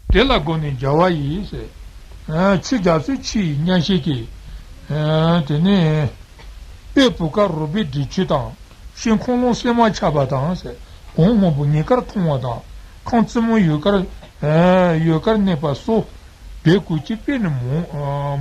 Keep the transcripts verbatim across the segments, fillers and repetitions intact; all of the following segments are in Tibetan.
དེ་ལ་དགོངས་ནས་རྒྱལ་བ་ཡིས། ཆུ་རྒྱ་མཚོའི་ཆུ་ཡི་མཉམ་བཞད་ཀྱི། དེ་ནས་དཔེ་བུ་ག་རོལ་པའི་འབྲས་ཆུ་དང་། ཤིང་ཁོང་ལོང་སྲན་མ་ཆགས་པ་དང་། གོང་སྔོན་པོ་ཉིན་དཀར་མཐོང་བ་དང་། ཁང་བཙུན་མོ་ཡུལ་དཀར་ཡུལ་དཀར་གནས་པ་སོགས། དེ་གོས་ཀྱི་དཔེ་ནི་མང་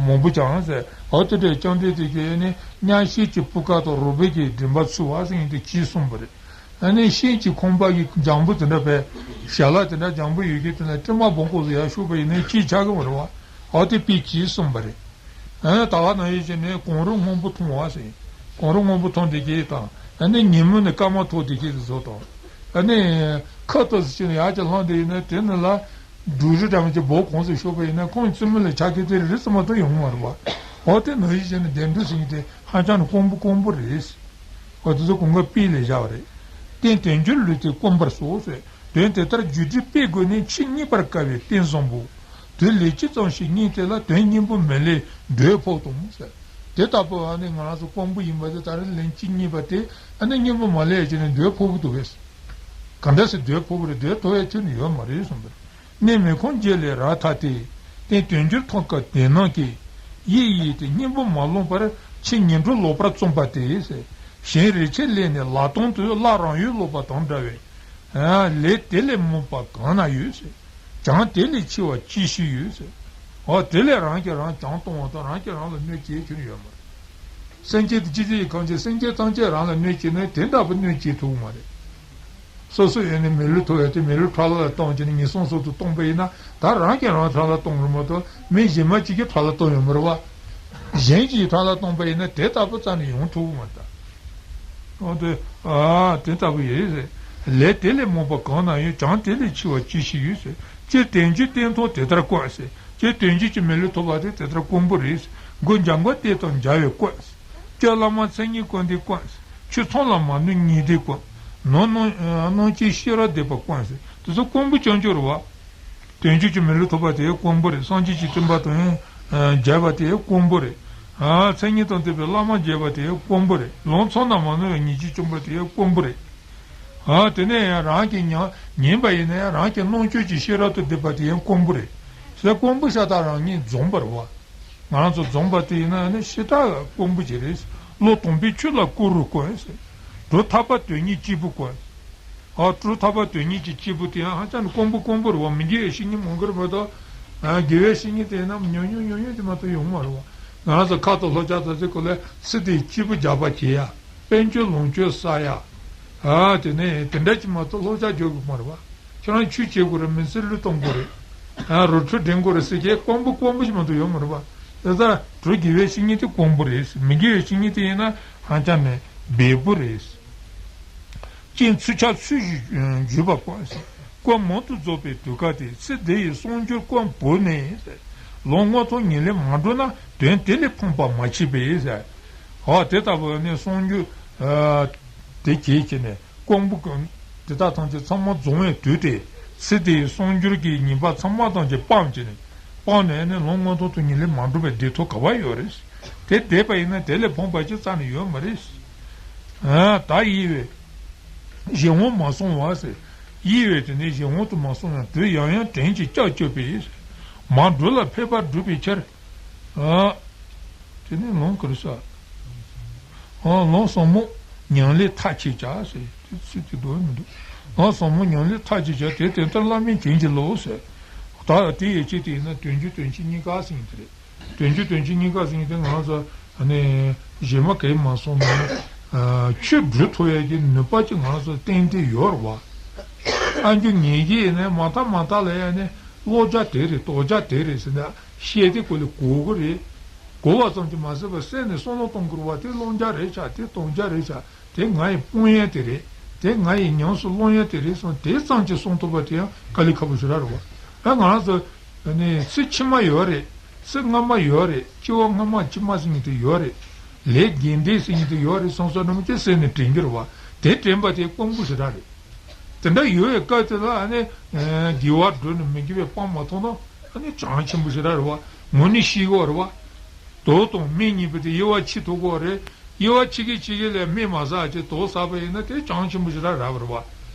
མང་པོ་ཀྱང་ཟེར། འོ་དེ་འདྲའི་བཅོམ་ལྡན་འདས་ཀྱིས་ནི་མཉམ་བཞད་ཀྱི་སྤུས་ཀ་དང་རོལ་པའི་གི་མགྲིན་པ་ཚུལ་བ་ཟེར་མཁན་དེ་གྱིས་གསུངས་པ་རེད། ཨ་ནི་ཤིང་གི་ཁང་པ་གི་ལྗང་བུ་དེ་འདྲ་བས། ཞལ་ལག་དེ་འདྲ་ལྗང་བུ་ཡོད་ཀྱི་དེ་ན་སྲན་མ་སྦོམ་ཀོ་ཟེར་ཡར་ཤོག་པ་ཡིན་ན་གྱིས་ཆགས་ཀྱི་མ་རེད་བ། འོ་དེ་དཔེ་གྱིས་གསུངས་པ་རེད། ཨ་ནི་ད་ག་ནང་བཞིན་བྱས་ནས་གངས་རི་སྔོན་པོ་མཐོང་བ་ཟེར། གངས་རི་སྔོན་པོ་མཐོང་བསྡད་ཀྱི་དང་། ཨ་ནི་ཉིན་མོ་ནི་སྐར་མ་མཐོང་བསྡད་ཀྱི་དེ་ཚོ་དང་། ཨ་ནི་ཁ་ཏོག་ཙམ་ཅིག་ནས་ཡར་ཅིག་ལྷུང་བསྡད་ཡིན་ན་དེ་ནི་ལ། འབྲུ་རིགས་འདྲ་མིན་གྱི་སྦོ་གང་ཟིག་ཤོར་བ་ཡིན་ན་ཁོང་བཙུན་མོ་ལ་ཆ་ཁྱད་དེ་རིགས་ཙམ་མ་གཏོགས་ཡོང་གི་མ་རེད་བ། འོ་དེ་ནང་བཞིན་བྱས་ནས་བདེན་གྲུབ་ཟེར་མཁན་དེ་ཧ་ཅང་ནས་དཀོན་པོ་དཀོན་པོ་རེད། འོ་དེ་ཚོ་གོང་ག་དཔེ་ལས་བཞག་པ་རེད། རྟེན་དོན་སྒྱུར་ལུས་རྟེན་དཀོན་པར་གསུངས་ཟེར། དོན་དེ་ལྟར་སྒྱུ་འཕྲུལ་དཔེ་བཀོད་ནས་ཆོས་རྙེད་པར་དཀའ་བའི་རྟེན་བཟང་པོ། དུས་ལན་གཅིག་ཙམ་ཞིག་རྙེད་དེ་ལ་དོན་སྙིང་པོ་མི་ལས་འགྲོས་ཕོག་དང་ཟེར། དེ་ལྟ་བུ་ཨ་ནི་ང་རང་ཚོ་དཀོན་པོ་ཡིན་པ་དེ་ད་རེས་ལན་གཅིག་རྙེད་པ་དེ་ཨ་ནི་སྙིང་པོ་མ་ལས་ཀྱི་ནས་འགྲོས་ཕོག་གི་འདུག་གས། གང་འདྲ་སེ་འདོད་ཕོག་པ་རེད། འདོད་ཐོབ་ཡ་ཁྱོན་ནས་ཡོད་མ་རེད་གསུངས་པ་རེད། གནས་མི་ཁོམ་བརྗེད་ལས་རག་ཐ་སྟེ། རྟེན་དོན་སྒྱུར་ཐོབ་སྐབས་དེ་ནང་གི། ཡིད་ཡིད་དེ་སྙིང་པོ་མ་ལོངས་པར་ཕྱི་ཉིན་འགྲོ་ལོག་པར་བརྩོན་པ་སྟེ། གཞན་རེ་ཆེ་ལས་ནས་ལག་སྟོང་དུ་བླ་རང་ཡུལ་ལོག་པ་དང་འདྲ་བས། ལས་དེ་ལས་མོངས་པ་གང་ན་ཡོད། བྱང་དེ་ལས་ཆེ་བ་ཅི་ཞིག་ཡོད། འོ་དེ་ལས་རང་གིས་རང་བྱང་གཏོང་བ་དང་རང་གིས་རང་ལ་གནོད་བྱེད་ཁྱོན་ཡོད་མ་རེད། སེམས་ཅན་དེ་ཅི་ཙི་ཡི་གང་བྱེད་སེམས་ཅན་ཐམས་ཅད་རང་ལ་གནོད་བྱེད་ན་དེ་འདྲ་བུ་གནོད་བྱེད་ཐུབ་མ་རེད། སོ་སོ་ཡོད་ནས་མི་ལུས་ཐོབ་ཡ་དེ་མི་ལུས་ཁྲག་ལ་གཏོང་བྱས་ནས་ངན་སོང་སོགས་སུ་གཏོང་པ་ཡིན་ན་ད་རང་གིས་རང་ཁྲག་ལ་གཏོང་རུང་མ་གཏོགས་མི་གཞན་མ་གཅིག་གིས་ཁྲག་ལ་གཏོང་ཡོད་མ་རེད་བ། གཞན་གྱིས་ཁྲག་ལ་གཏོང་པ་ཡིན་ན་དེ་ལྟ་བུ་རྩ་ནས་ཡོང་ཐུབ་ཀྱི་མ་རེད་ད། འོ་དེ། ཨ་དེ་ལྟ་བུ་ཡིན་ཟེར། ལས་དེ་ལས་མོངས་པ་གང་ན་ཡོད། བྱང་དེ་ལས་ཆེ་བ་ཅི་ཞིག་ཡོད་ཟེར། སྤྱིར་དོན་སྒྱུར་རྟེན་མཐོང་དེ་ལྟར་དཀོན་ཟེར། སྤྱིར་དོན་སྒྱུར་གྱི་མི་ལུས་ཐོབ་པ་དེ་དེ་ལྟར་དཀོན་པོ་རེད། སྒོ་འཇམ་མགོན་དེ་དང་མཇལ་བས་དཀོན། སྤྱིར་བླ་མ་མཚན་ཉིད་དཀོན་དེ་དཀོན། ཆོས་ཚོགས་ལ་མ་གནོད་ཉིན་དེ་དཀོན། ནོར་སྣང་སྣང་བྱེད་ཤེས་རབ་ལྡན་པ་དཀོན་ཟེར། དེ་ཚོ་དཀོན་པོ་རྐྱང་རྐྱང་རེད་བ། དོན་སྒྱུར་གྱི་མི་ལུས་ཐོབ་པ་དེ་དཀོན་པོ་རེད། སངས་རྒྱས་ཀྱི་བསྟན་པ་དང་ཡང་མཇལ་བ་དེ་དཀོན་པོ་རེད། ཨ་མཚན་ཉིད་དང་ལྡན་པའི་བླ་མ་མཇལ་བ་དེ་དཀོན་པོ་རེད། ལམ་ཚང་ན་མ་ནོར་བའི་ཉེས་སྤྱོད་བཅོམ་པ་དེ་དཀོན་པོ་རེད། ཨ་དེ་ནས་ཡང་རང་གི་ཉམས་ཉན་པ་ཡིན་ན་ཡང་རང་གི་སྣང་ཆོས་ཀྱི་ཤེས་རབ་ཏུ་ལྡན་པ་དེ་ཡང་དཀོན་པོ་རེད། ཟེར་དཀོན་པོ་ཤ་སྟག་རང་ཉིད་འཛོམས་པ་རེད་བ། ང་རང་ཚོ་འཛོམས་པ་དེ་ཡིན་ན་ནི་ཞེ་དྲག་དཀོན་པོ་ཅིག་རེད། བློ་དམ་པའི་ཆོས་ལ་བསྐུར་རུ་དཀོན་ཟེར། གྲུབ་མཐའ་པ་དོན་གཉིས་གཅིག་པུ་དཀོན། ཨ་གྲུབ་མཐའ་པ་དོན་གཉིས་ཀྱི་གཅིག་པུ་དེ་ཡང་ཧ་ཅང་དཀོན་པོ་དཀོན་པོ་རེད་བ། མི་དགེ་བའི་བཤེས་གཉེན་མང་གི་རེད་མ་གཏོགས། ཨ་དགེ་བའི་བཤེས་གཉེན་དེ་ཡིན་ན་ཉུང་ཉུང་ཉུང་ཉུང་དེ་མ་གཏོགས་ཡོང་མ་རེད་བ། ང་རང་ཚོ་ཁ་ཐོག་སློབ་སྦྱོང་ཙམ་ཟེར་གོ་ལས་ཚིག་དེ་གཅིག་པུ་རྒྱག་པ་བྱེད་ཡ། དཔལ་འབྱོར་ལོངས་སྤྱོད་བསགས་ཡ། ཨ་དེ་ནས་དེ་འདྲ་ཅིག་མ་གཏོགས་སློབ་སྦྱོང་རྒྱག་དགོས་མ་རེད་བ། ཁྱེད་རང་ཆོས་བྱེད་དགོས་རེད། མི་ཚེ་བློས་གཏོང་དགོས་རེད། ཨ་རོ་ཁྲུ་འདྲེན་དགོས་རེད་ཟེར་གྱི་དཀོན་པོ་དཀོན་པོ་ཞིག་མ་གཏོགས་ཡོད་མ་རེད་བ། དེ་ལྟར་གྲུབ་དགེ་བའི་བཤེས་གཉེན་དེ་དཀོན་པོ་རེད། མི་དགེ་བའི་བཤེས་གཉེན་དེ་ཡིན་ན་ཧ་ཅང་ནས་སྦས་པོ་རེད། ཅིང་ཚུལ་ཁྲིམས་ཚུལ་བཞིན་བྱེད་པ་དཀོན། དཀོན་མང་དུ་རྫོགས་པའི་དུས་སྐབས་དེ། ཚེ་འདི་ཡི་གསོག་འཇོག་དཀོན་བོར་ནས། ལམ་མངོན་མཐོ་ཉིད་ལས་མ་འགྲུབ་ན། དོན་དེ་ལས་ཕོངས་པ་མ་མཆིས་པས། འོ་དེ་ལྟ་བུ་ནི་གསོག་འཇོག་དེ་བྱེད་ཀྱི་ནས། དཀོན་པོ་དེ་དག་ཐམས་ཅད་ཚང་མ་རྫོགས་པའི་དུས་དེ། ཚེ་འདིའི་གསོག་འཇོག་གི་ཉེས་པ་ཚང་མ་ཐམས་ཅད་སྤངས་བྱས་ནས། སྤངས་ནས་ནི་ལམ་མངོན་མཐོ་དོན་གཉིས་ལས་མ་འགྲུབ་པའི་བདེ་ཐོབ་ག་པར་ཡོད་རེད། དེ་བསྡད་པ་ཡིན་ན་དེ་ལས་ཕོངས་པ་ཅིག་རྩ་ནས་ཡོད་མ་རེད། ད་ཡིད་བས་གཞན་དབང་མ་སོང་བ་ཟེར། ཡིད་བས་དེ་ནི་གཞན་དབང་དུ་མ་སོང་ཡང་། དུས་ཡང་ཡང་དྲན་ཅིང་སྐྱབས་བཅོལ་བས། མ་འགྲོ་ལ་ཕན་པར་བསྒྲུབ་པའི་ཕྱིར། དེ་ནས་ལམ་ག་རེ་ཟེར། ལམ་ཟབ་མོ་ཉམས་ལེན་མཐའ་ཆོད་བྱ་ཟེར། དེ་ཚིག་དེ་འདོར་མི་འདུག་ལམ་ཟབ་མོ་ཉམས་ལེན་མཐའ་ཆོད་བྱ། དེ་དེ་ལྟར་བླ་མས་བྱིན་གྱིས་རློབས་ཟེར། ད་དེ་ཡི་ཆེད་དུ་ཡིན་ན་དོན་སྒྱུར་དོན་སྤྱི་གཉིས་ཀ་ཟེར་མཁན་དེ་རེད། དོན་སྒྱུར་དོན་སྤྱི་གཉིས་ཀ་ཟེར་མཁན་དེ་ང་ཚོ་ནི་གཞན་མ་གས་མ་སོང་ན་ཆོས་སྒྲུབ་ཐུབ་ཡས་ཀྱི་ནུས་པ་ཅིག་ང་ཚོ་བསྟན་ཏེ་ཡོད་རེད་བ། ཨ་འགྱུར་ངེས་ཀྱི་ཡིན་ན་མ་མཐའ་མ་མཐའ་ལ་ཡ་ནི་བློ་རྒྱ་དེ་རེད། དོགས་རྒྱ་དེ་རེད་ཟེར་ན། བཤད་དེ་ཀོ་ལེ་གོ་གི་རེད། གོ་བ་ཙམ་གྱིས་མ་ཟད་པར་སེམས་ནས་བསམ་བློ་གཏོང་དགོས་རེད་བ། དེ་བློ་རྒྱ་རེད་ཤག་དེ་དོགས་རྒྱ་རེད་ཤག་དེ་ང་ཡི་དཔང་ཡ་དེ་རེད། དེ་ང་ཡི་ཉམས་སུ་བླང་ཡ་དེ་རེད་གསུངས་དེ་ཙམ་གྱིས་གསུང་ཐུབ་པ་དེ་ཡང་དཀའ་ལས་ཁག་པོ་ཞེ་དྲག་རེད་བ། ད་ང་རང་ཚོ་ནི་ཚེ་ཕྱི་མ་ཡོད་རེད། ཚེ་སྔ་མ་ཡོད་རེད། སྐྱེ་བ་སྔ་མ་ཕྱི་མ་ཟེར་མཁན་དེ་ཡོད་རེད། ལས་རྒན་གྲས་ཟེར་མཁན་དེ་ཡོད་རེད་གསུངས་སོང་ན་མི་སྐྱེ་སེམས་ནས་དྲན་གྱི་རེད་བ། དེ་དྲན་པ་དེ་དཀོན་པོ་ཞེ་དྲག་རེད། དེ་འདྲ་ཡོད་པའི་སྐབས་དེ་ལ་ཨ་ནི་དགེ་བ་སྒྲུབ་ནས་མི་དགེ་བའི་སྤང་མ་ཐུབ་ན་ཨ་ནི་གྱང་ཆེན་པོ་ཞེ་དྲག་རེད་བ། ངོ་ནས་ཤེས་ཀྱི་ཡོད་རེད་བ། དོགས་དང་དམིགས་གཉིས་པོ་དེ་དབྱེ་བ་ཕྱེ་ཐུབ་ཀྱི་ཡོད་རེད། དབྱེ་བ་ཕྱེ་གི་ཕྱེ་གི་ལས་དམིགས་མ་བསལ་ཅིག་དོགས་བསགས་པ་ཡིན་ན་དེ་གྱང་ཆེན་པོ་ཞེ་དྲག་རེད་བ།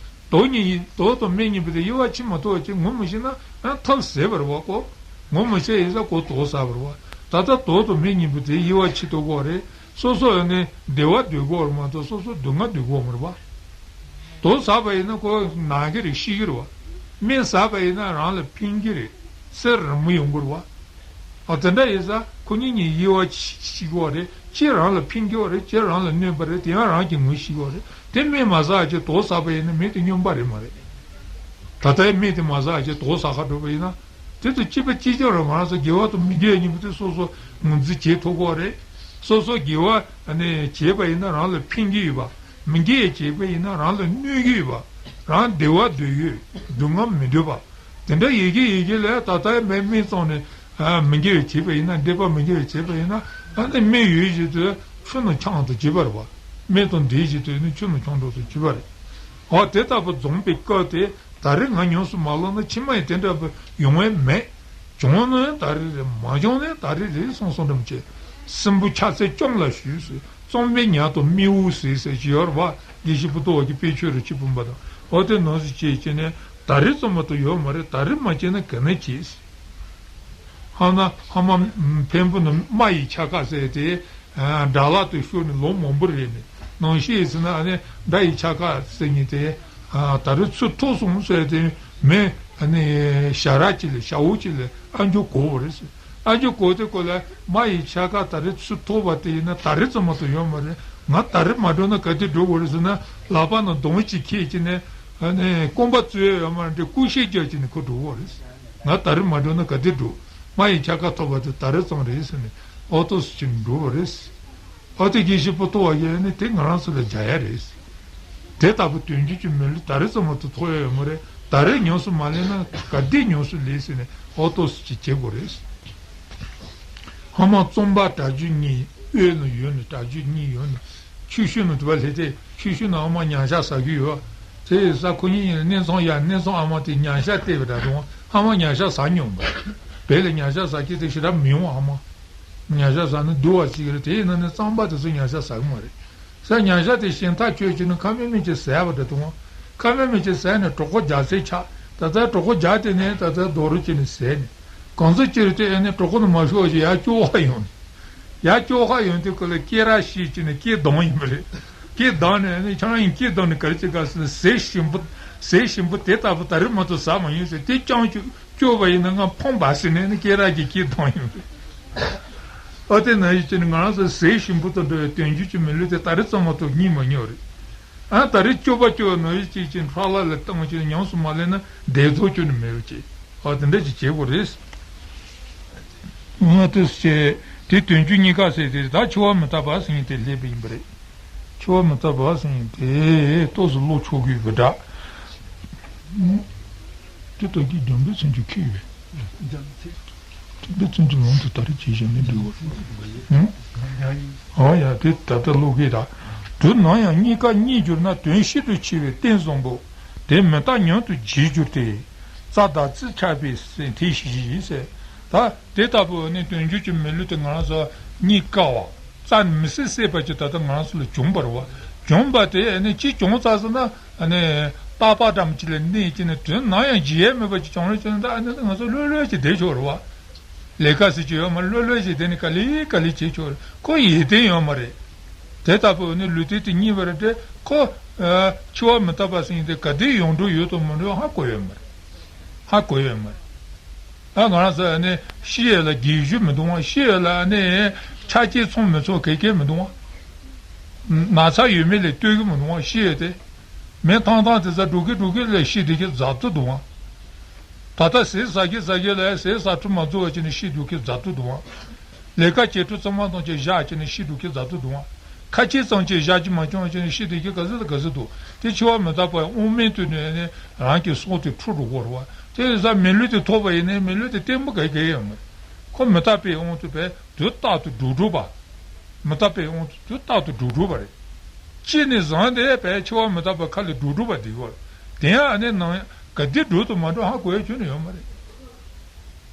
དོགས་གཉིས་ཡིན། དོགས་དང་མེད་གཉིས་པོ་དེ་དབྱེ་བ་ཕྱེ་མ་ཐུབ་པ་ཅིག་ངོ་མི་ཤེས་ན་ཡང་ཐབས་ཟད་པ་རེད་བ་ཀོ། ངོ་མི་ཤེས་ཡིན་ཙང་ཀོ་དོགས་ཟ་བ་རེད་བ། ད་ལྟ་དོགས་དང་མེད་གཉིས་པོ་དེ་དབྱེ་བ་ཕྱེ་ཐུབ་ཀྱི་ཡོད་རེད། སོ་སོ་ཡང་ནི་བདེ་བ་འདོད་ཀྱི་ཡོད་རེད་མ་གཏོགས་སོ་སོ་སྡུག་བསྔལ་འདོད་ཀྱི་ཡོད་མ་རེད་བ། དོགས་ཟ་བ་ཡིན་ན་ཁོ་ན་གི་རེད། ཤི་གི་རེད་བ། སྨན་ཟ་བ་ཡིན་ན་རང་ལ་ཕན་གི་རེད། གསེར་རི་མོ་ཡོང་གི་རེད་བ། ཨ་དེ་འདྲ་ཡིན་ཙང་ཁོ་གཉིས་གཉིས་དབྱེ་བ་ཕྱེ་ཕྱེ་གི་ཡོད་རེད། གཅིག་རང་ལ་ཕན་གི་ཡོད་རེད། གཅིག་རང་ལ་གནོད་པ་རེད། དེ་ཡང་རང་གིས་ངོས་ཤེས་ཀྱི་ཡོད་རེད། དེ་སྨན་མ་ཟ་བ་ཅིག་དོགས་ཟ་བ་ཡིན་ན་སྨན་དེ་སྨྱོན་པ་རེད་མ་རེད། ད་ལྟའི་སྨན་དེ་མ་ཟ་བ་ཅིག་དོགས་ཟ་ཁ་འགྲོ་བ་ཡིན་ན། དེ་དང་གཅིག་པ་གཅིག་རྐྱང་རེད། ང་རང་ཚོ་དགེ་བ་དང་མི་དགེ་བ་གཉིས་པོ་དེ་སོ་སོ་ངོས་འཛིན་བྱེད་ཐུབ་ཀྱི་ཡོད་རེད། སོ་སོ་དགེ་བ་ནས་བྱས་པ་ཡིན་ན་རང་ལ་ཕན་གྱི་ཡོད་པ། མི་དགེ་བ་བྱས་པ་ཡིན་ན་རང་ལ་གནོད་ཀྱི་ཡོད་པ། རང་བདེ་བ་འདོད་ཡོད། སྡུག་བསྔལ་མི་འདོད་པ། དེ་འདྲ་ཡོད་ཀྱི་ཡོད་ཀྱི་ལས་ད་ལྟ་སྨན་སྨན་བཙོངས་ནས་མི་དགེ་བ་བྱས་པ་ཡིན་ན། འདོད་པ་མི་དགེ་བ་བྱས་པ་ཡིན་ན། ཨ་ནི་སྨན་ཡོད་བཞིན་དུ་ཆུ་ནང་ཆང་དུ་བྱེད་པ་རེད་བ། སྨན་དང་འདྲེས་བཞིན་དུ་ནི་ཆུ་ནང་ཆང་འགྲོ་དུ་བྱེད་པ་རེད། འོ་དེ་ལྟ་བུ་འཛོམས་པའི་སྐབས་དེ་ད་རེས་ང་ཉམས་སུ་མ་བླངས་ན་ཕྱི་མ་ཡང་དེ་འདྲ་བུ་ཡོང་བས་མེད། བྱུང་ན་ཡང་ད་རེས་རེད། མ་བྱུང་ན་ཡང་ད་རེས་རེད་གསུངས་སོང་འགྲམ་བྱས། སྲིན་པོ་ཕྱག་འཚལ་སྐྱོམ་ལ་ཞུས་ཟེར། གཙང་པའི་ཉ་དང་སྨེ་བོ་ཟེར་ཟེར་གྱི་ཡོད་རེད་བ། དགེ་བཤེས་པོ་ཏོ་བ་གི་དཔེ་ཆོས་རེ་ཆི་བུམ་པ་དང་། འོ་དེ་ནང་བཞིན་བྱས་བྱས་ནས་ད་རེས་ཙམ་མ་གཏོགས་ཡོད་མ་རེད། ད་རེས་མ་བྱས་ན་ག་ནས་བྱེད། ཧ་ན་ཧ་མ་འཕན་པོ་ནི་རྨ་ཡི་ཆ་ག་ཟེར་ཏེ། དགྲ་ལྷ་དེ་ཤོར་ནས་ལོ་མང་པོ་རེད་ནས། ནང་བཞིན་ཟེར་ན་ཨ་ནི་དགྲ་ཡི་ཆ་ག་ཟེར་མཁན་དེ། ད་རེས་ཚུར་ཐུག་སོང་ཟེར་ཏེ་མི་ཨ་ནི་ཞ་ར་གཅིག་ལ་ཞ་བོ་གཅིག་ལ་ཨ་མཆོག་གོ་བ་རེད་ཟེར། ཨ་མཆོག་གོ་དེ་ཁོ་ལ་རྨ་ཡི་ཆ་ག་ད་རེས་ཚུར་ཐུག་པ་དེ་ཡིན་ན་ད་རེས་ཙམ་མ་གཏོགས་ཡོད་མ་རེད། ང་ད་རེས་མ་འགྲོ་ན་ག་དུས་འགྲོ་དགོས་རེད་ཟེར་ན། ལག་པ་ནང་མདུང་གཅིག་ཁྱེར་གྱིས་ནས་ཨ་ནི་རྐང་པ་བཙུགས་ཡ་ཡོད་མ་རེད། འདི་ཀུ་ཤུ་རྒྱག་གྱིས་ནས་ཁོ་འགྲོ་དགོས་རེད། ང་ད་རེས་མ་འགྲོ་ན་ག་དུས་འགྲོ། རྨ་ཡི་ཆ་ག་ཐོབ་པ་དེ་ད་རེས་ཙམ་རེད་ཟེར་ནས་ཨོ་ཏོ་སི་ཅིག་འགྲོ་བ་རེད། ཨོ་དེ་དགེ་བཤེས་པོ་ཏོ་བ་ཡིན་ནི་དེ་ང་རང་ཚོ་ལ་རྒྱག་ཡ་རེད། དེ་ལྟ་བུ་དོན་བརྒྱུད་ཀྱི་མི་ལུས་ད་རེས་ཙམ་མ་གཏོགས་ཐོབ་ཡ་ཡོད་མ་རེད། ད་རེས་ཉམས་སུ་མ་ལེན་ན་ག་དུས་ཉམས་སུ་ལེན་ཟེར་ནས་ཨོ་ཏོ་སི་ཅིག་བྱེད་དགོས་རེད། ཧ་མ་རྩོམ་པ་གྲྭ་རྒྱུན་གཉིས། དབུས་ནས་ཡོལ་ནས། གྲྭ་རྒྱུན་གཉིས་ཡོལ་ནས། ཆུ་ཤུལ་ནས་དུ་བ་ལྷེ་ཏེ་ཆུ་ཤུལ་ནས་ཨ་མ་ཉ་ཤ་ཟ་གི་ཡོད། དེ་ས་ཁོ་གཉིས་ཡིན་ན་གནས་ཚང་ཡ། གནས་ཚང་ཨ་མ་དེ་ཉ་ཤ་སྟེར་བ་འདྲ་དང་། ཨ་མ་ཉ་ཤ་ཟ་མྱོང་བ། བོད་ལ་ཉ་ཤ་ཟ་གི་དེ་ཞེ་དྲག་མི་ཡོང་། ཨ་མ་ཉ་ཤ་ཟ་ན་སྡུག་བ་ཅིག་རེད། དེ་ཡིན་ན་ནི་རྩམ་པ་དེ་ཚོ་ཉ་ཤ་ཟ་གི་མ་རེད། ས་ཉ་ཤ་དེ་ཞིང་ཐག་ཆོད་ཀྱི་ནི་ཁ་མེད་མེད་ཀྱི་ཟས་པ་འདྲ་དང་། ཁ་མེད་མེད་ཀྱི་ཟས་ནས་གྲོད་ཁོག་རྒྱགས་ཚད་ཆག་ད་ལྟ་གྲོད་ཁོག་རྒྱགས་དེ་ནས་ད་ལྟ་རྡོ་རུ་ཅིག་ནས་ཟས་ནས། གང་ཚོད་ཅིག་རེད་དེ་ཨ་ནི་གྲོད་ཁོག་ནས་མ་ཤོར་ཞིག་ཡར་སྐྱོ་བ་ཡོང་། ཡར་སྐྱོ་བ་ཡོང་དུས་ཁོ་ལ་སྐེ་རགས་ཤིག་ཅིག་ནས་སྐེ་བསྡམས་ཡིན་པ་རེད། སྐེ་བསྡམས་ནས་ཨ་ནི་ཁྱེད་རང་གི་སྐེ་བསྡམས་ནས་ག་རེ་བྱེད་ག་ཟེར་ན། ཟས་ཞིམ་པོ་ཟས་ཞིམ་པོ་དེ་ལྟ་བུ་ད་རེས་མ་གཏོགས་ཟ་མ་མྱོང་ཟེར། དེ་རྐྱང་སྐྱོ་སྐྱོ་བ་ཡིན་ན་ང་ཕོངས་པ་ཟེར་ནས་ཨ་ནི་སྐེ་རགས་ཀྱི་སྐེ་བསྡམས་ཡོང་རེད། ཨ་དེ་ནང་བཞིན་བྱས་ནས་ང་རང་ཚོ་ཟས་ཞིམ་པོ་དང་འདྲ་བའི་དོན་བརྒྱུད་ཀྱི་མི་ལུས་དེ་ད་རེས་ཙམ་མ་གཏོགས་རྙེད་མ་མྱོང་རེད། ཨ་ད་རེས་སྐྱོ་བ་སྐྱོ་བ་ནང་བཞིན་བྱས་ཀྱི་ཕྲག་ལ་ལ་བཏང་བྱས་ཉམས་སུ་མ་ལེན་ན་བདེ་ཐོག་ཁྱོན་ནས་མེད་པ་བྱས། ཨ་དེ་འདྲ་ཅིག་བྱེད་དགོས་རེད། ང་དེ་བྱས་དེ་དོན་བརྒྱུད་གཉིས་ཀ་ཟེར་དེ་ད་འཆི་བ་མི་རྟག་པ་ཟེར་མཁན་དེ་སླེབས་པ་ཡིན་པ་རེད། འཆི་བ་མི་རྟག་པ་ཟེར་མཁན་དེ་ཏོག་ཙམ་ཀློག་ཆོག་གི་ཡོད་པ་འདྲ། དེ་ལྟ་གི་འཇམ་དཔལ་ཚེ་མཆོག་ཁྱེད་ཡོད་པས། འཇམ་དཔལ་ཚེ་མཆོག་ལམ་དུ་ད་རེས་ཇི་བཞིན་ནི་འདུལ་བ། ཨང་། ཨོ་ཡ་དེ་ད་ལྟ་ཀློག་གི་ད། དུས་ནམ་ཡང་གཉིས་ཀ་རྙེད་གྱུར་ན། དོན་ཤིན་ཏུ་ཆེ་བའི་རྟེན་བཟང་པོ། དེ་མི་རྟག་མྱུར་དུ་བརྗེད་གྱུར་ཏེ། རྩྭ་དང་རྩི་ཆགས་པའི་ཟེར་དེ་ཞིག་ཡིན་ཟེར། ད་དེ་ལྟ་བུ་ནི་དོན་བརྒྱུད་ཀྱི་མི་ལུས་དེ་ང་རང་ཚོ་རྙེད་དཀའ་བ། རྩ་མི་སྲིད་སྲིད་པ་ཅིག་ད་ལྟ་ང་རང་ཚོ་ལ་བྱུང་བ་རེད་བ། བྱུང་བ་དེ་ཨ་ནི་ཅི་བྱུང་ཚར་སོང་ན་ཨ་ནི་རྟག་པ་འདྲ་མོ་ཅིག་ལ་གནས་ཀྱི་ནི་དོན་ནམ་ཡང་བརྗེད་ཡས་མེད་པ་ཅིག་བྱུང་རེད་བྱུང་ན་ད་ཨ་ནི་ང་ཚོ་ལྷོད་ལྷོད་ཅིག་བསྡད་ཆོག་རེད་བ། ལས་ཀ་ཟེར་གྱི་ཡོད་མ་རེད། ལྷོད་ལྷོད་ཅིག་བསྡད་ནས་ག་ལེ་ག་ལེ་བྱེད་ཆོག་རེད། ཁོ་ཡིད་བརྟན་ཡོད་མ་རེད། དེ་ལྟ་བུ་ནི་ལུས་རྟེན་དེ་རྙེད་པ་རེད་དེ་ཁོ། འཆི་བ་མི་རྟག་པ་ཟེར་མཁན་དེ་ག་དུས་ཡོང་འགྲོ་ཡོད་དང་མི་འགྲོ་ཧ་གོ་ཡོད་མ་རེད། ཧ་གོ་ཡོད་མ་རེད། ཨ་ང་རང་ཚོ་ཨ་ནི་ཤི་ཡས་ལ་སྒེར་ཞུ་མི་འདུག་བ། ཤི་ཡས་ལ་ཨ་ནི་ཆ་རྐྱེན་ཚང་མི་ཚང་ག་གེ་མི་འདུག་བ། ན་ཚ་ཡོད་མེད་ལ་ལྟོས་ཀྱི་མི་འདུག་བ། ཤི་ཡས་དེ་མི་ཐང་ཐང་དེ་ཚོ་འགྲོ་གི་འགྲོ་གི་ལ་ཤི་བསྡད་ཀྱི་རྫབ་ཏུ་འདུག་བ། ད་ལྟ་ཟས་ཟ་གི་ཟ་གི་ལ་ཟས་ཟ་འཕྲུལ་མ་འཛུལ་བ་བྱས་ནས་ཤི་འགྲོ་གི་རྫབ་ཏུ་འདུག་བ། ལས་ཀ་བྱེད་འཕྲོ་ཚང་མ་དང་བཅས་བཞག་བྱས་ནས་ཤི་འགྲོ་གི་རྫབ་ཏུ་འདུག་བ། ཁ་ཆེ་ཙམ་གྱིས་བཞག་གི་མ་བྱུང་བ་བྱས་ནས་ཤི་འགྲོ་གི་ག་ཚོད་དང་ག་ཚོད་འདུག་དེ་འཆི་བ་མི་རྟག་པ་དབང་མེད་དུ་ནས་ནི་རང་གི་སྲོག་དེ་འཕྲོག་འགྲོ་གི་རེད་བ། དེ་ཡིན་ཙང་མི་ལུས་དེ་ཐོབ་པ་ཡིན་ནའི་མི་ལུས་དེ་བརྟན་པོ་ག་གེ་ཡོད་མ་རེད། ཁོ་མི་རྟག་པའི་དབང་དུ་བས་དུས་རྟག་ཏུ་འགྲོ་འགྲོ་བ། མི་རྟག་པའི་དབང་དུ་དུས་རྟག་ཏུ་འགྲོ་འགྲོ་བ་རེད། གཅིག་ནས་བཟུང་སྟེ་བས་འཆི་བ་མི་རྟག་པ་ཁ་ལ་འགྲོ་འགྲོ་བ་འདི་གོ། དེ་ཡང་ཨ་ནི་ནང་ག་དུས་འགྲོ་དུ་མ་འགྲོ་ཧ་གོ་ཡ་ཁྱོན་ནས་ཡོད་མ་རེད།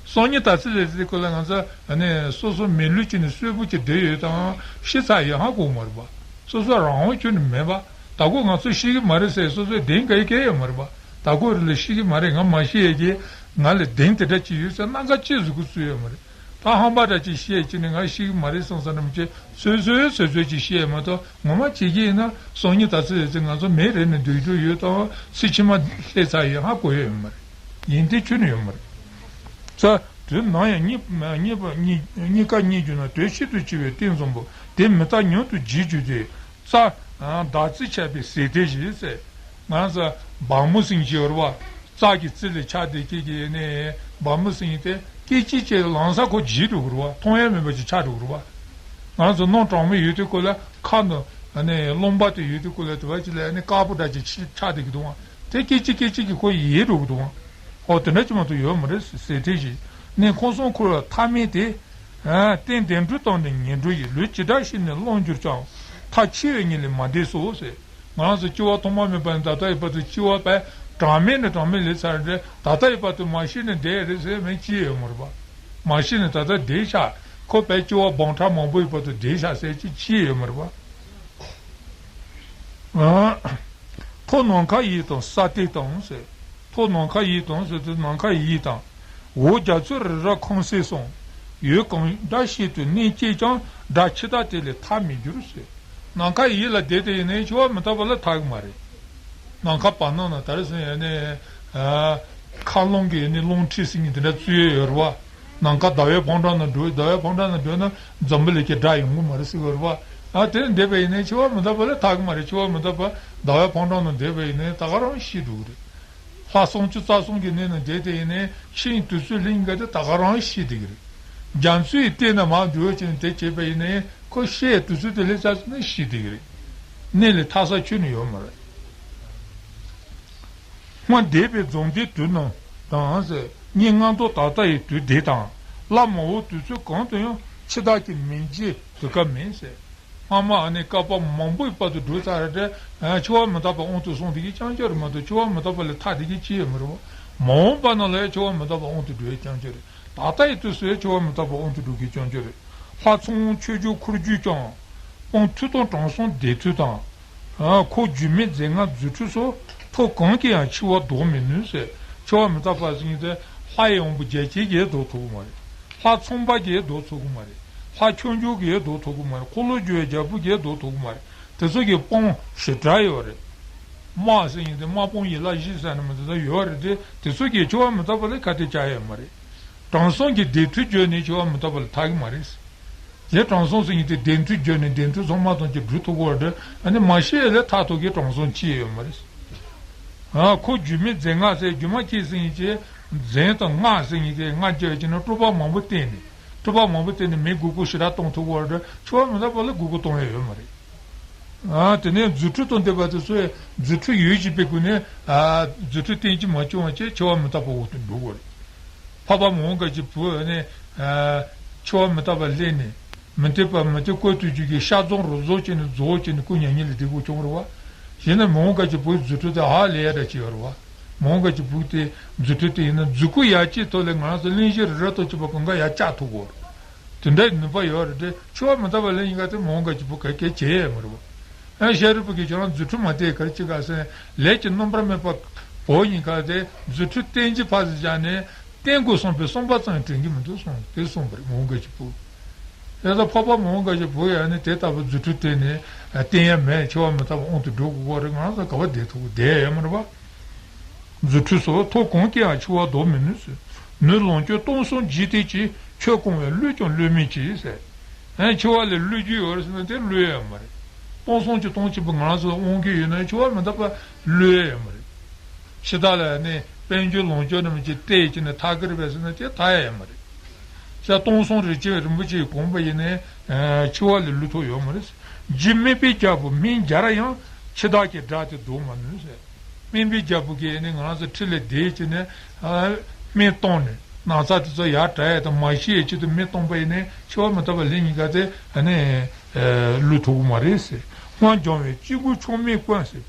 སང་ཉིན་ད་ཚེ་ལས་ཚེ་ཁོ་ལ་ང་ཚོ་ཨ་ནི་སོ་སོ་མི་ལུས་ཀྱི་ནི་གསོན་པོ་ཅིག་བསྡད་ཡོད་དང་ཤི་ཚར་ཡོད་ཧ་གོ་མ་རེད་པ། སོ་སོ་རང་དབང་ཁྱོན་ནས་མེད་པ། ད་ཁོ་ང་ཚོ་ཤི་གི་མ་རེད་ཟེར་སོ་སོའི་གདེང་ག་ཡི་ག་ཡོད་མ་རེད་པ། ད་ཁོ་རེ་ལ་ཤི་གི་མ་རེད། ང་མ་ཤི་ཡས་ཀྱི་ང་ལ་གདེང་དེ་འདྲ་ཅིག་ཡོད་ཟེར་སྣ་ཁ་ཅིག་བཟོ་གི་སུ་ཡོད་མ་རེད། ད་ཧམ་པ་འདྲ་ཅིག་བཤད་ཅིག་ནི་ང་ཤི་གི་མ་རེད་བསམ་ས་རྣམས་ཅིག་སོ་སོའི་སོ་སོའི་ཅིག་བཤད་མ་གཏོགས། ངོ་མ་བྱེད་ཀྱི་ཡིན་ན་སང་ཉིན་ད་ཚོད་ཡོད་ཚེ་ང་ཚོ་མེ་རེག་ནས་སྡོད་རྒྱུ་ཡོད་དང་ཚེ་ཕྱི་མ་སླེབས་ཚར་ཡོད་ཧ་གོ་ཡོད་མ་རེད། ཡིན་ཏེ་ཁྱོན་ནས་ཡོད་མ་རེད། ས། དུས་ནམ་ཡང་རྙེད་རྙེད་པ་རྙེད་རྙེད་དཀའ་རྙེད་གྱུར་ན། དུས་ཤིན་ཏུ་འཆི་བའི་གཏིང་བཟང་པོ། དེ་མི་རྟག་མྱུར་དུ་བརྗེད་གྱུར་ཏེ། རྩ། བདག་རྩི་ཆད་པའི་ཟས་དེ་བཞིན་ཟེར། ང་ཚོ་བ་མོ་སྲིན་བྱས་ཡོད་རེད་པ། རྩྭ་གི་རྩི་ལས་ཆགས་བསྡད་ཀྱི་ཀྱི་ནས་བ་མོ་སྲིན་དེ་སྐད་ཅིག་གཅིག་ལམ་སང་ཁོ་བརྗེད་འགྲོ་གི་རེད་པ། མཐོང་ཡ་མེད་པ་ཅིག་ཆགས་འགྲོ་གི་རེད་པ། ང་ཚོ་སྣུམ་གྲང་མོ་ཡོད་དུས་སྐབས་ལ་ཁ་ནང་ཨ་ནི་རློན་པ་དེ་ཡོད་དུས་སྐབས་ལ་དེ་བ་ཅིག་ལ་ཨ་ནི་དཀར་པོ་འདྲ་ཅིག་ཆགས་བསྡད་ཀྱི་འདུག་པ། དེ་སྐད་ཅིག་སྐད་ཅིག་གིས་ཁོ་ཡལ་འགྲོ་གི་འདུག་པ། འོ་དེ་འདྲ་ཅིག་མ་གཏོགས་ཡོད་མ་རེད་ཟེར་ཟས་དེ་བཞིན་ནས། ཁམས་གསུམ་འཁོར་བའི་མཐའ་མེད་དེ། རྟེན་བདེ་འགྲོ་བཏང་ནས་ངན་འགྲོ་ཡི། ལུས་ཇི་འདྲ་ཞིག་ནས་བླངས་གྱུར་ཀྱང་། མཐའ་འཆི་བའི་ཉིད་ལས་མ་འདས་སོ་ཟེར། ང་རང་ཚོ་སྐྱེ་བ་ཐོག་མ་མེད་པ་ནས་ད་ལྟ་ཡི་བར་དུ་སྐྱེ་བ་པས་གྲངས་མེད་ནས་གྲངས་མེད་སླེབས་ཚར་རེད། ད་ལྟ་ཡི་བར་དུ་མ་ཤི་ནས་བསྡད་རེད་ཟེར་མི་གཅིག་ཡོད་མ་རེད་པ། མ་ཤི་ནས་ད་ལྟ་བསྡད་ཤག་ཁོ་པས་སྐྱེ་བ་སྦོམ་ཕྲ་མང་པོ་ཡི་བར་དུ་བསྡད་ཤག་ཟེར་གཅིག་གཅིག་ཡོད་མ་རེད་པ། མཐོ་ནམ་མཁའ་ཡི་དང་ས་སྟེང་དང་ཟེར། མཐོ་ནམ་མཁའ་ཡི་དང་ཟེར་དུས་ནམ་མཁའ་ཡི་དང་། འོག་རྒྱ་མཚོའི་རི་རབ་ཁང་གསེང་གསུམ། ཡུལ་གང་འདྲ་ཞིག་ཏུ་གནས་སྐྱེས་ཀྱང་། དགྲ་འཆི་བདག་དེ་ལས་ཐར་མི་འགྱུར་ཟེར། ནམ་མཁའ་ཡི་ལ་བསྡད་དེ་ཡིན་ནའི་འཆི་བ་མི་རྟག་པ་ལ་ཐར་གི་མ་རེད། ནམ་མཁའ་བར་སྣང་ན་ད་རེས་ཟེར་ཡ་ནི། མཁའ་རླུང་གི་ནི་རླུང་མཁྲིས་ཟེར་མཁན་དེ་འདྲ་བཙུགས་ཡོད་རེད་པ། ནམ་མཁའ་ཟླ་བའི་ཕོ་བྲང་ནང་འགྲོ། ཟླ་བའི་ཕོ་བྲང་ནང་འགྲོ་ན་འཛམ་བུ་གླིང་གི་དགྲ་ཡོང་གི་མ་རེད་ཟེར་གི་རེད་པ། ཨ་དེར་བསྡད་པ་ཡིན་ནའི་འཆི་བ་མི་རྟག་པ་ལ་ཐར་གི་མ་རེད། འཆི་བ་མི་རྟག་པ་ཟླ་བའི་ཕོ་བྲང་ནང་བསྡད་པ་ཡིན་ནའི་ད་ག་རང་ཤི་འགྲོ་གི་རེད། ལྷ་སུམ་ཅུ་རྩ་གསུམ་གྱི་གནས་ནང་བསྡད་དེ་ཡིན་ནའི་ཤི་ཡི་དུས་ཚོད་སླེབས་ཡིན་ག་དེ་ད་ག་རང་ཤི་བསྡད་གི་རེད། རྒྱ་མཚོའི་གཏིང་ན་མར་འགྲོ་བྱས་ནས་དེ་བྱས་པ་ཡིན་ནའི་ཁོ་ཤི་ཡི་དུས་ཚོད་དེ་སླེབས་ཚར་སོང་ན་ཤི་བསྡད་གི་རེད། གནས་ལས་ཐར་ས་ཁྱོན་ནས་ཡོད་མ་རེད། སྔོན་འདས་པའི་རྫོགས་ལྡན་དུས་རྣམས་དང་ཟེར། སྙིགས་ལྔ་མདོ་ད་ལྟ་ཡི་དུས་འདི་དང་། བླ་མ་འོ་དུས་ཚོད་གང་དུ་ཡང་འཆི་བདག་གིས་མི་མཇལ་དུས་སྐབས་མེད་ཟེར། སྔ་མ་ཨ་ནི་བསྐལ་པ་མང་པོའི་བར་དུ་འགྲོ་ཚར་རེད། འཆི་བ་མི་རྟག་པ་དབང་དུ་སོང་བསྡད་ཀྱི་རྐྱང་རྐྱང་རེད་མ་གཏོགས་འཆི་བ་མི་རྟག་པ་ལས་ཐར་བསྡད་ཀྱི་ཅི་ཡང་མི་རེད་པ། མ་འོངས་པ་ནང་ལ་ཡང་འཆི་བ་མི་རྟག་པ་དབང་དུ་འགྲོ་ཡི་རྐྱང་རྐྱང་རེད། ད་ལྟ་ཡི་དུས་སུ་ཡང་འཆི་བ་མི་རྟག་པ་དབང་དུ་འགྲོ་གི་རྐྱང་རྐྱང་རེད། ལྷ་ཚངས་དབང་ཆོས་འབྱོར་འཁོར་བསྒྱུར་ཀྱང་། སྤང་མཐུ་དང་དྲང་སྲོང་སྡེ་མཐུ་དང་། ཨ་ཁོ་སྒྱུ་མའི་རྫས་སྔགས་རྫུ་འཕྲུལ་སོགས། ཐབས་གང་གིས་ཡང་འཆི་བ་ཟློག་མི་ནུས་ཟེར། འཆི་བ་མི་རྟག་པ་ཟེར་མཁན་དེ་ལྷ་ཡི་དབང་པོ་བརྒྱ་བྱིན་གྱིས་ཟློག་ཐུབ་ཀྱི་མ་རེད། ལྷ་ཚངས་པ་གིས་ཟློག་ཐུབ་ཀྱི་མ་རེད། ལྷ་ཆོས་འབྱོར་གྱིས་ཟློག་ཐུབ་ཀྱི་མ་རེད། འཁོར་ལོས་སྒྱུར་བའི་རྒྱལ་པོ་གིས་ཟློག་ཐུབ་ཀྱི་མ་རེད། དེ་ཚོ་གི་དཔུང་ཞེ་དྲག་ཡོད་རེད། དམག་ཟེར་མཁན་དེ་དམག་དཔུང་ཡན་ལག་བཞི་ཟེར་ནི་མི་དེ་ཚོ་ཡོད་རེད་དེ། དེ་ཚོ་གིས་འཆི་བ་མི་རྟག་པ་ལ་ཁ་གཏད་བཅག་ཡས་མ་རེད། དྲང་སྲོང་གིས་སྡེ་མཐུ་བརྒྱུད་ནས་འཆི་བ་མི་རྟག་པ་ལ་ཐར་གྱི་མ་རེད། དེ་དྲང་སྲོང་ཟེར་མཁན་དེ་སྡེ་མཐུ་བརྒྱུད་ནས་སྡེ་མཐུ་ཚང་མ་དང་གཅིག་སྒྲིལ་ཐུབ་ཀྱི་ཡོད་རེད། ཨ་ནི་མ་ཤི་ཡས་ལས་ཐར་ཐུབ་མཁན་དྲང་སྲོང་ཅི་ཡང་ཡོད་མ་རེད། ཨ་ཁོ་སྒྱུ་མའི་རྫས་སྔགས་ཟེར། སྒྱུ་མ་སྐྱེས་ཟེར་མཁན་གྱི་རྫས་དང་སྔགས་ཟེར་མཁན་གྱི་སྔགས་རྒྱག་བྱས་ནས་སྤྲུལ་པ་མང་པོ་བསྟན་ནས། སྤྲུལ་པ་མང་པོ་བསྟན་ནས་མི་མགོ་སྐོར་ཞེ་དྲག་གཏོང་ཐུབ་ཀྱི་ཡོད་རེད། འཆི་བ་མི་རྟག་པ་ལ་མགོ་སྐོར་གཏོང་ཡས་ཡོད་མ་རེད། ཨ་དེ་ནས་རྫུ་འཕྲུལ་དང་ལྡན་པ་དེ་ཚོས་རྫུ་འཕྲུལ་ཡོད་བཞིན་པའི་སྒོ་ནས། ཨ་རྫུ་འཕྲུལ་བསྟན་གྱིས་མ་བཅོམ་པ་བྱས་འཆི་བ་མི་རྟག་པ་འོག་ཏུ་འགྲོ་གི་ཡོད་རེད། འཕགས་པ་མོའུ་འགལ་གྱི་བུ་ནི། ཨ་འཆི་བ་མི་རྟག་པ་སླེབས་ནས། མི་འདོད་པ་མི་འདོད་བཀོལ་དུ་བཅུག་གི་ཤ་རྫོང་རུ་རྫོགས་བྱས་ནས་རྫོགས་བྱས་ནས་སྐུ་མྱ་ངན་ལས་འདས་པོ་བྱུང་རེད་བ། གཞན་ན་མོའུ་འགལ་གྱི་བུའི་རྫུ་འཕྲུལ་དེ་ཧ་ལས་ཡ་འདྲ་ཅིག་ཡོད་རེད་བ། མོའུ་འགལ་གྱི་བུ་དེ་རྫུ་འཕྲུལ་དེ་ཡིན་ན་རྫུ་སྐུལ་ཡ་གཅིག་ཐོག་ལས་ང་རང་ཚོ་གླིང་བཞི་རི་རབ་དང་བཅས་པ་གང་ག་ཡ་བཅག་ཐུབ་ཀྱི་ཡོད་རེད། དེ་འདྲའི་ནུས་པ་ཡོད་རེད་དེ། འཆི་བ་མི་རྟག་པ་ལ་ཡིན་ག་དེ་མོའུ་འགལ་གྱི་བུ་ག་གེ་བྱེད་ཡས་མ་རེད་བ། ཨ་ཤཱ་རིའི་བུ་གིས་ཁྱོད་རང་རྫུ་འཕྲུལ་མ་བསྟན་ག་རེ་བྱེད་ག་ཟེར་ན། ལས་ཀྱི་རྣམ་པར་སྨིན་པ་བོ་ཡིན་ག་དེ་རྫུ་འཕྲུལ་བསྟན་གྱིས་ཕར་ཟིག་བཞག་ནས་བསྟན་དགོས་བསམ་པའི་བསམ་པ་ཙམ་དྲན་གྱི་མི་འདུག་གསུངས་དེ་གསུངས་པ་རེད་མོའུ་འགལ་གྱི་བུ། དེ་ལྟར་འཕགས་པ་མོའུ་འགལ་གྱི་བུ་ཡང་ནི་དེ་ལྟ་བུ་རྫུ་འཕྲུལ་བསྟན་ནས་བསྟན་ཡ་མེད། འཆི་བ་མི་རྟག་པ་དབང་དུ་འགྲོ་དགོས་པ་རེད། ང་རང་ཚོ་ག་པར་བསྡད་ཐུབ་བསྡད་ཡ་མ་རེད་བ། རྫུ་འཕྲུལ་སོགས་ཐབས་གང་གིས་ཡང་འཆི་བ་ཟློག་མི་ནུས་ཟེར། ནུས་ལོངས་སྤྱོད་སྟོང་གསུམ་འཇིག་རྟེན་གྱི། ཆོས་སྐོང་བས་བསླུས་ཀྱང་བསླུ་མེད་ཀྱི་ཟེར། ཨེ་འཆི་བ་ལས་བསླུ་རྒྱུ་ཡོད་རེད་ཟེར་ན་དེ་བསླུ་ཡ་ཡོད་མ་རེད། སྟོང་གསུམ་གྱི་སྟོང་ཆེན་པོ་ང་རང་ཚོ་དབང་གི་ཡོད་ན་འཆི་བ་མི་རྟག་པ་བསླུ་ཡ་ཡོད་མ་རེད། ཕྱི་དག་ལ་ནི་དཔལ་འབྱོར་ལོངས་སྤྱོད་རྣམས་ཀྱིས་བལྟས་ཀྱི་ནི་ཐར་གི་རེད་པས་ཟེར་ན་དེ་ཐར་ཡ་ཡོད་མ་རེད། ས་སྟོང་གསུམ་རིན་ཆེན་རིན་པོ་ཆེའི་གོང་བུ་ཡིན་ནའི་འཆི་བ་ལས་བསླུ་ཐབས་ཡོད་མ་རེད། ལྗིད་སྨད་པའི་རྒྱལ་པོ་སྨན་རྒྱལ་ར་ཡང་། འཆི་བདག་གི་དགྲ་དེ་བཟློག་མ་ནུས་ཟེར། སྨན་པའི་རྒྱལ་པོ་གིས་ནི་ང་རང་ཚོ་འཁྲིས་ལ་བསྡད་ཀྱི་ནི། སྨན་བཏང་ནས་ན་ཚ་དེ་ཚོ་ཡར་དྲག་ཡས་དང་མ་ཤི་ཡས་ཆེད་དུ་སྨན་བཏང་པ་ཡིན་ནའི་འཆི་བ་མི་རྟག་པ་ལས་ཉེན་ཁ་དེ་ནི་བསླུ་ཐུབ་ཀྱི་མ་རེད་ཟེར། སྔར་སྦྱངས་པའི་དཔྱི་མགོ་ཆུང་མས་བསྐོན་ཟེར།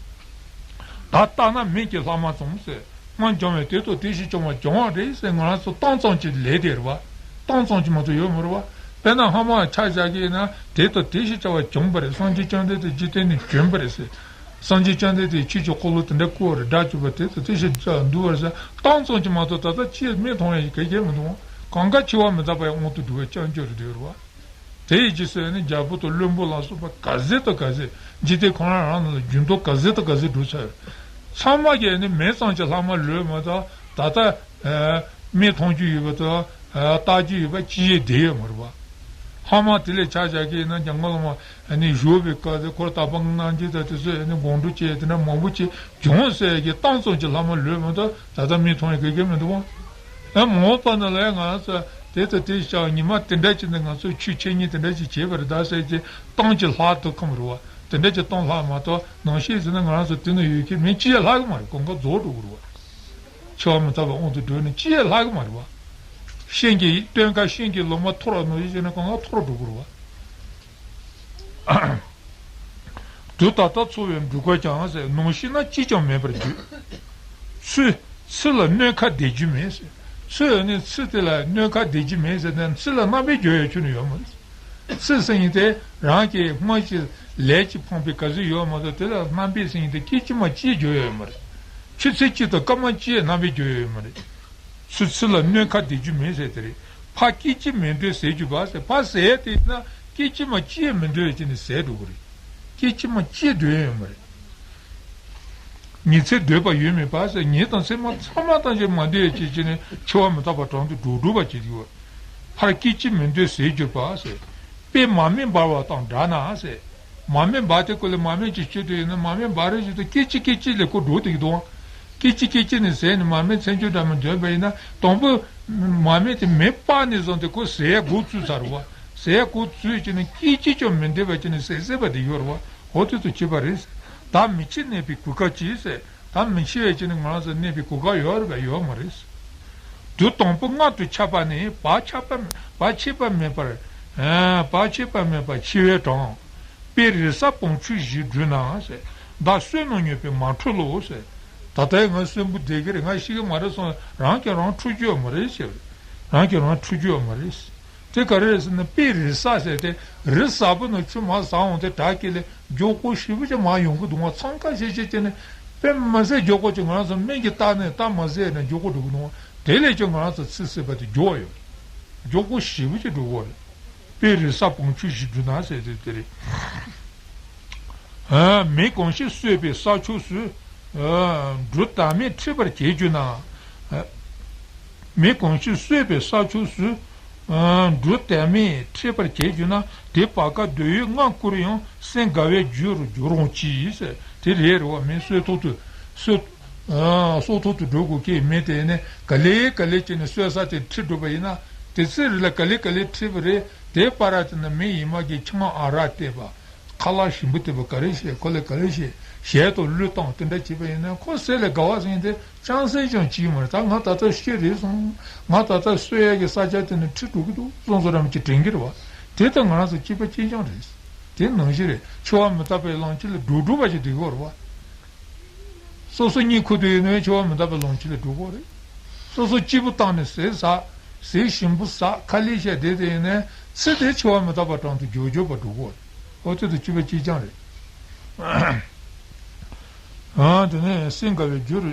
ད་ལྟ་ན་མེད་ཀྱི་ལྷག་མ་ཙམ་ཟེར། སྔར་སྦྱངས་པའི་དེ་དང་དེ་བཞིན་སྦྱངས་པ་སྦྱངས་པ་རེད་ཟེར། ང་རང་ཚོ་གཏམ་ཙམ་གྱི་ལས་དེ་རེད་བ། གཏམ་ཙམ་གྱི་མ་གཏོགས་ཡོད་མ་རེད་བ། དཔེར་ན་སྔ་མ་ཆ་བཞག་གི་ཡིན་ན་དེ་དང་དེ་བཞིན་བྱ་བ་བྱུང་བ་རེད། སངས་རྒྱས་བཅོམ་ལྡན་འདས་འཇིག་རྟེན་ནས་བྱོན་པ་རེད་ཟེར། སངས་རྒྱས་བཅོམ་ལྡན་འདས་ཆོས་ཀྱི་འཁོར་ལོ་དེ་འདྲ་བསྐོར་རེ་དགྲ་བཅོམ་པ་དེ་ཚོ་དེ་བཞིན་དུ་འདུལ་བར་ཟེར་གཏམ་ཙམ་གྱིས་མ་གཏོགས་ད་ལྟ་ཅིས་མིག་མཐོང་ཡ་ཞིག་ག་གེ་མི་འདུག་གང་ག་འཆི་བ་མི་རྟག་པའི་དབང་དུ་འགྲོ་བའི་སྐྱབས་འགྱུར་རེད་བ། དེ་ཡི་རྗེས་སུ་ནི་རྒྱལ་པོ་དང་བློན་པོ་ལ་སོགས་པ་ག་ཚད་དང་ག་ཚད་འཇིག་རྟེན་ཁོ་རང་རང་ནང་ལ་རྒྱུན་དུ་ག་ཚད་དང་ག་ཚད་འགྲོ་ཚར། ཚང་མ་གིས་ནི་མིང་ཙམ་གྱི་ལྷག་མ་ལོས་མ་གཏོགས་ད་ལྟ་མིག་མཐོང་རྒྱུ་ཡོད་པ་དང་ལྟ་རྒྱུ་ཡོད་པ་ཅི་ཡང་བསྡད་ཡོད་མ་རེད་བ། ལྷག་མ་དེ་ལས་ཆ་བཞག་གི་ཡིན་ན་སྐྱབས་མགོན་བླ་མ་ནི་བཞུགས་པའི་སྐབས་དེ་ཁོར་ད་པང་གནང་རྒྱུ་དང་དེ་ཚོ་ནི་དགོངས་འགྲོ་བྱས་དེ་འདྲ་མང་པོ་ཅིག་བྱུང་ཟེར་གྱི་གཏམ་ཙམ་གྱི་ལྷག་མ་ལོས་མ་གཏོགས་ད་ལྟ་མིག་མཐོང་ཡ་ག་གེ་མི་འདུག་བ། ཨ་མ་འོངས་པ་ན་ལ་ང་ཚོ་དེ་ལྟ་དེ་བྱ་ཉི་མ་དེ་འདྲ་ཅིག་ནས་ང་ཚོ་ཆོས་འཆད་ཉན་དེ་འདྲ་ཅིག་བྱེད་པ་རེད་ད་ཟེར་གྱི་གཏམ་གྱི་ལྷག་ཏུ་ཁོམ་རེད་བ། དེ་འདྲ་ཅིག་གཏམ་ལྷག་མ་གཏོགས་ནང་བཤད་ཟེར་ན་ང་རང་ཚོ་དེ་ན་ཡོད་ཀྱི་མིང་ཅི་ཡང་ལྷག་གི་མ་རེད། གང་ག་རྫོགས་འགྲོ་གི་རེད་བ། འཆི་བ་མི་རྟག་པའི་དབང་དུ་འགྲོ་ནས་ཅི་ཡང་ལྷག་གི་མ་རེད་བ། ཤིང་གི་སྟོན་ཁ་ཤིང་གི་ལོ་མ་འཐོར་བ་ནང་བཞིན་བྱས་ན་གང་ག་འཐོར་འགྲོ་གི་རེད་བ། དུས་ད་ལྟ་འཚོ་བའི་འབྲུ་ཁ་ཀྱང་ཟེར་ནམ་ཤི་ན་གཅིག་ཀྱང་མེད་པར་འགྱུར། ཚུལ་ཚུལ་ལ་གནོད་ཁ་བདེ་རྒྱུ་མེད་ཟེར། ཚུལ་ནི་ཚུལ་དེ་ལ་གནོད་ཁ་བདེ་རྒྱུ་མེད་ཟེར་ནས་ཚུལ་ལ་རྣམ་པས་འགྱུར་ཡ་ཁྱོན་ནས་ཡོད་མ་རེད། ཚུལ་ཟེར་མཁན་དེ་རང་གི་སྔོན་གྱི་ལས་ཀྱིས་འཕངས་པའི་ག་ཚོད་ཡོད་མ་གཏོགས་དེ་ལ་རྣམ་པས་ཟེར་མཁན་དེ་སྐད་ཅིག་མ་གཅིག་འགྱུར་ཡ་ཡོད་མ་རེད། ཆུ་ཚོད་གཅིག་དང་སྐར་མ་གཅིག་རྣམ་པས་འགྱུར་ཡ་ཡོད་མ་རེད། ཚུལ་ཚུལ་ལ་གནོད་ཁ་བདེ་རྒྱུ་མེད་ཟེར་དེ་རེད། ཕར་སྐད་ཅིག་མི་སྡོད་ཟད་གྱུར་པ་ཟེར། ཕར་ཟད་དེ་ན་སྐད་ཅིག་མ་གཅིག་མི་སྡོད་ཅེས་ནས་ཟད་འགྲོ་གི་རེད། སྐད་ཅིག་མ་གཅིག་སྡོད་ཡ་ཡོད་མ་རེད། ཉི་ཚེ་སྡོད་པ་ཡོད་མིན་པ་ཟེར། ཉིན་དང་མཚན་མོ་ཚང་མ་ཐམས་ཅད་མ་སྡོད་ཅེས་བྱས་ནས་འཆི་བ་མི་རྟག་པ་དྲུང་དུ་འགྲོ་འགྲོ་བ་བྱེད་ཀྱི་ཡོད། ཕར་སྐད་ཅིག་མི་སྡོད་ཟད་གྱུར་པ་ཟེར། དཔེ་མར་མེ་འབར་བ་དང་འདྲ་ན་ཟེར། མར་མེ་འབར་དེ་ཁོ་ལ་མར་མེ་ཅིག་ཤོར་དུས་ཡིན་ན་མར་མེ་འབར་རེ་བཞིན་དུ་སྐད་ཅིག་སྐད་ཅིག་ལས་ཁོ་འགྲོ་བསྡད་ཀྱི་འདུག་སྐད་ཅིག་སྐད་ཅིག་ནས་ཟད་ནས་མར་མེ་མཚན་བརྗོད་འདྲ་མི་འདོན་པ་ཡིན་ན་དང་པོ་མར་མེ་དེ་མེ་སྤར་ནས་བཟུང་སྟེ་ཁོ་ཟད་འགོ་ཚུགས་ཚར་བ། ཟད་འགོ་ཚུགས་ཀྱི་ནས་སྐད་ཅིག་ཀྱང་མི་འདོད་པ་ཅིག་ནས་ཟད་ཟད་པ་དེ་ཡོད་རེད་བ། འོ་དེ་ཚོ་བྱེད་པ་རེད། ད་མི་འཆི་གནས་པའི་གོ་སྐབས་ཅིག་ཟེར། ད་མི་འཆི་བའི་ཅིག་ནི་ང་རང་ཚོ་གནས་པའི་གོ་སྐབས་ཡོད་རེད་པས། ཡོད་མ་རེད། དུས་དང་པོ་མངལ་དུ་ཆགས་པ་ནས་བར་ཆད་པ་བར་ཆད་པ་མེད་པར། ཨ་བར་ཆད་པ་མེད་པར་འཆི་བའི་གྲངས། དཔེ་རི་གཟར་བོང་ཆུ་བཞིན་བསྒྲུབས་ན་ཟེར། བདག་བསོད་ནམས་མྱོས་པས་མ་འཁྲུལ་ལོ་ཟེར། ད་ལྟའི་ང་གསོན་པོ་བསྡད་ཀྱི་རེད། ང་ཤི་གི་མ་རེད་སོང་རང་གིས་རང་འཁྲུལ་རྒྱུ་ཡོད་མ་རེད་ཟེར། རང་གིས་རང་འཁྲུལ་རྒྱུ་ཡོད་མ་རེད། དེ་ག་རེ་རེད་ཟེར་ན་དཔེ་རི་གཟར་ཟེར་ཏེ་རི་གཟར་པོ་ནང་ཆུ་མར་ཟག་འོང་དེ་བྲག་དཀྱིལ་ལ་མགྱོགས་པོ་ཞེ་པོ་ཅིག་མར་ཡོང་གི་འདུག་བ། འཚང་ཁ་ཤིག་ཤིག་བྱས་ནས་དཔེ་མི་སྲིད་མགྱོགས་པོ་ཅིག་ང་རང་ཚོ་སྨན་གྱིས་བཏགས་ནས་བཏགས་མ་ཟད་ནས་མགྱོགས་པོ་འགྲོ་གི་འདུག་བ། དེ་ལས་ཀྱང་ང་རང་ཚོ་ཚེ་ཟད་པ་དེ་མགྱོགས་ཡོད། མགྱོགས་པོ་ཞེ་པོ་ཅིག་འགྲོ་གི་རེད། དཔེ་རི་གཟར་བོང་ཆུ་བཞིན་བསྒྲུབས་ན་ཟེར་དེ་དེ་རེད། མི་གང་ཞིག་གསོད་པའི་ས་ཕྱོགས་སུ། འབྲུ་དར་མས་འཁྲིད་པར་བྱེད་གྱུར་ན། མི་གང་ཞིག་གསོད་པའི་ས་ཕྱོགས་སུ། འབྲུ་དར་མས་འཁྲིད་པར་བྱེད་གྱུར་ན། དེ་བར་སྐབས་འདོད་ཡོན་ལྔ་བསྐུར་ཡང་སེམས་དགའ་བའི་རྒྱུ་རུ་འགྱུར་རུང་ཅི་ཟེར། དེ་རེད་རེད་བ། མི་གསོད་ཐོག་ཏུ་གསོད། སྲོག་ཐོག་ཏུ་འགྲོ་དགོས་ཀྱི་མི་དེ་ནི་ག་ལེ་ག་ལེ་བྱས་ནས་གསོད་ས་དེ་ཁྲིད་འགྲོ་བ་ཡིན་ན། དེ་ཚེ་རིང་ལ་ག་ལེ་ག་ལེ་ཁྲིད་པ་རེད། དེ་བར་དེ་ན་མི་ཡི་མ་གི་ཆང་ཨ་རག་བལྟས་པ། ཁ་ལག་ཞིམ་པོ་དེ་བ་ག་རེ་བྱས། ཁོ་ལ་ག་རེ་བྱས། ཞལ་དུ་གླུ་བཏང་དེ་འདྲ་བྱས་པ་ཡིན་ན་ཁོ་ཟས་ལ་དགའ་བ་ཟེར་དེ་ཅང་ཟད་ཀྱང་བྱེད་ཀྱི་མ་རེད། ད་ང་ད་ལྟ་ཤི་རེད་སོང་། ང་ད་ལྟ་གསོད་ཡས་ཀྱི་ས་ཆ་དེ་ནས་ཁྲིད་འགྲོ་གི་འདུག་སོང་ཙང་རང་གིས་དྲན་གྱི་རེད་བ། དེ་ལྟར་ང་རང་ཚོ་སྐྱིད་པ་སྐྱིད་རྐྱང་རེད། དེ་ནང་བཞིན་རེད། འཆི་བ་མི་རྟག་པའི་གླེང་གཞི་ལ་འགྲོ་འགྲོ་བ་ཞིག་བསྡད་ཡོད་རེད་བ། སོ་སོ་གཉིད་ཁུག་དུས་ཡིན་ནའི་འཆི་བ་མི་རྟག་པའི་གླེང་གཞི་ལ་འགྲོ་གི་རེད། སོ་སོ་སྐྱིད་པོ་བཏང་ནས་ཟས་ཟ། ཟས་ཞིམ་པོ་ཟ། ཁ་ལག་བཞེས་བསྡད་དེ་ཡིན་ནའི་ཚེ་དེ་འཆི་བ་མི་རྟག་པ་དྲུང་དུ་འགྱོད་འགྱོད་པ་འགྲོ་གི་རེད། འོ་དེ་དང་སྐྱིད་པ་སྐྱིད་རྐྱང་རེད། ཨ་དེ་ནས་སེམས་དགའ་བའི་རྒྱུ་རུ།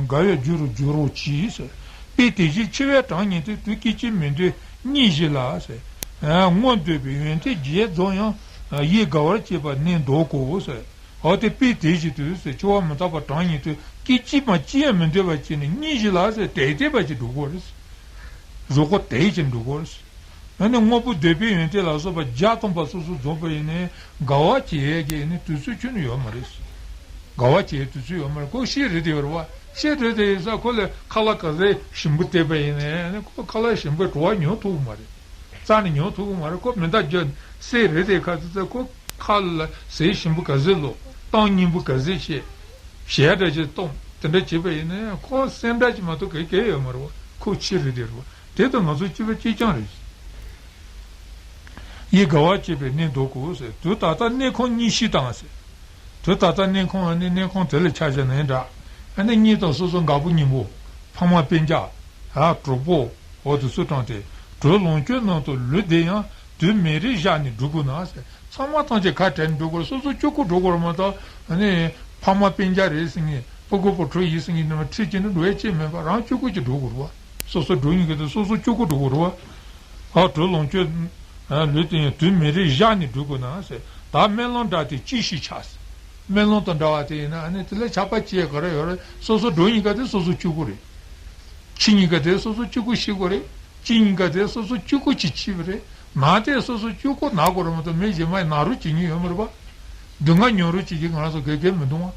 དགའ་བའི་རྒྱུ་རུ་འགྱུར་རོ་གྱིས་ཟེར། དཔེ་དེ་བཞིན་འཆི་བའི་གྲངས་ཉིད་དུ་དུས་སྐད་ཅིག་མི་འདོད་གཉིད་བཞི་ལ་ཟེར། སྔོན་འདོད་པའི་ཡོན་ཏན་བརྒྱད་རྫོགས་ཡང་ཡིད་དགའ་བར་བྱེད་པ་ནི་འདོད་གོ་ཟེར། འོ་དེ་དཔེ་དེ་བཞིན་དུ་ཟེར། འཆི་བ་མི་རྟག་པ་གྲངས་ཉིད་དུ་སྐད་ཅིག་མ་གཅིག་ཡང་མི་འདོད་པ་བྱས་ནས་གཉིད་བཞི་ལ་ཟེར། དལ་དལ་བ་ཅིག་འགྲོ་གོ་རེད། རོ་ཁོ་དལ་ཅིག་འགྲོ་གོ་རེད། ཨ་ནི་དངོས་པོ་འདོད་པའི་ཡོན་ཏན་ལ་སོགས་པ་བརྒྱ་སྟོང་པ་སོ་སོ་རྫོགས་པ་ཡིན་ནའི་དགའ་བ་བྱེད་ཡས་ཀྱི་ནི་དུས་ཚོད་ཁྱོན་ནས་ཡོད་མ་རེད། དགའ་བ་བྱེད་ཡས་དུས་ཚོད་ཡོད་མ་རེད། ཁོ་ཤི་རེད་དེ་ཡོད་རེད་བ། ཤི་རེད་དེ་ཡིན་ཙང་ཁོ་ལ་ཁ་ལག་ག་ཚད་ཞིམ་པོ་སྟེར་བ་ཡིན་ནའི་ཁོ་ཁ་ལག་ཞིམ་པོའི་བྲོ་བ་མྱོང་ཐུབ་ཀྱི་མ་རེད། རྩ་ནས་མྱོང་ཐུབ་ཀྱི་མ་རེད། ཁོ་མེ་མདའ་རྒྱབ་བསད་རེད་དེ་ཁ་ཚ་ཚ་ཁོ་ཁ་ལ་ཟས་ཞིམ་པོ་ག་ཚད་བླུགས། གཏམ་སྙན་པོ་ག་ཚད་བཤད། ཞལ་འདྲ་ཅིག་གཏོང་། དེ་འདྲ་བྱས་པ་ཡིན་ན་ཁོ་སེམས་ཁྲལ་ཅིག་མ་གཏོགས་ག་གེ་ཡོད་མ་རེད་བ། ཁོ་ཤི་རེད་དེ་རེད་བ། དེ་དང་ང་ཚོ་སྐྱིད་པ་སྐྱིད་རྐྱང་རེད། ཡིད་དགའ་བར་བྱེད་པས་ནི་འདོད་གོ་ཟེར། དུས་ད་ལྟ་གནས་ཁང་གཉིད་ཤི་དང་ཟེར། དུས་ད་ལྟ་གནས་ཁང་ཨ་ནི་གནས་ཁང་དེ་ལ་ཆ་བཞག་ན་འདྲ། ཨ་ནི་གཉིད་དང་སོ་སོ་དགའ་པོ་སྙིང་པོ། ཕ་མ་སྤུན་ཀྱག་ཨ་གྲོགས་པོ། འོ་དེ་ཚོ་དྲངས་ཏེ། བྲོ་ལོངས་སྤྱོད་རྣམས་དང་ལུས་བདེ་ཡང་ དུས་མེད་རིགས་བཞག་ནས་འགྲོ་དགོས་ན་ཟེར། ཚང་མ་ཐམས་ཅད་ཁ་བྲལ་ནས་འགྲོ་དགོས་རེད། སོ་སོ་གཅིག་པུ་འགྲོ་དགོས་རེད་མ་གཏོགས། ཨ་ནི་ཕ་མ་སྤུན་ཀྱག་རེད་ཟེར་ནས་སྤུ་གུ་བུ་ཕྲུག་ཡིན་ཟེར་ནས་ནི་ཁྲིད་ཀྱི་ནི་འགྲོ་ཡ་ཅིག་མེད་པ། རང་གཅིག་པུ་གཅིག་འགྲོ་དགོས་རེད་བ། སོ་སོ་འགྲོ་ཡིན་གྱི་དེ་སོ་སོ་གཅིག་པུ་འགྲོ་དགོས་རེད་བ། ཨ་གྲོལ་ལོངས་སྤྱོད་ལུས་དེ་ཡང་དུས་མེད་རིགས་བཞག་ནས་འགྲོ་དགོས་ན་ཟེར། ད་དམན་ལམ་འདྲ་སྟེ་ཅི་ཞིག་བྱ་ཟེར། དམན་ལམ་དང་འདྲ་བ་དེ་ཡིན་ན་ཨ་ནི་དེ་ལས་ཆགས་པ་ཅི་ཡང་ག་རེ་ཡོད་རེད། སོ་སོ་འགྲོ་ཡིན་ག་དེ་སོ་སོ་གཅིག་པུ་རེད། ཁྱི་གཉིས་ཀ་དེ་སོ་སོ་གཅིག་པུ་ཤི་དགོས་རེད། ཁྱི་གཉིས་ཀ་དེ་སོ་སོ་གཅིག་པུ་གཅིག་འཆི་བ་རེད། ན་དེ་སོ་སོ་གཅིག་པུ་ན་དགོས་རེད་མ་གཏོགས་མི་གཞན་མ་ཡི་ན་རོགས་བྱེད་མཁན་ཡོད་མ་རེད་པ། སྡུག་བསྔལ་མྱོང་རོགས་བྱེད་མཁན་ང་རང་ཚོ་ག་གེ་མི་འདུག་བ།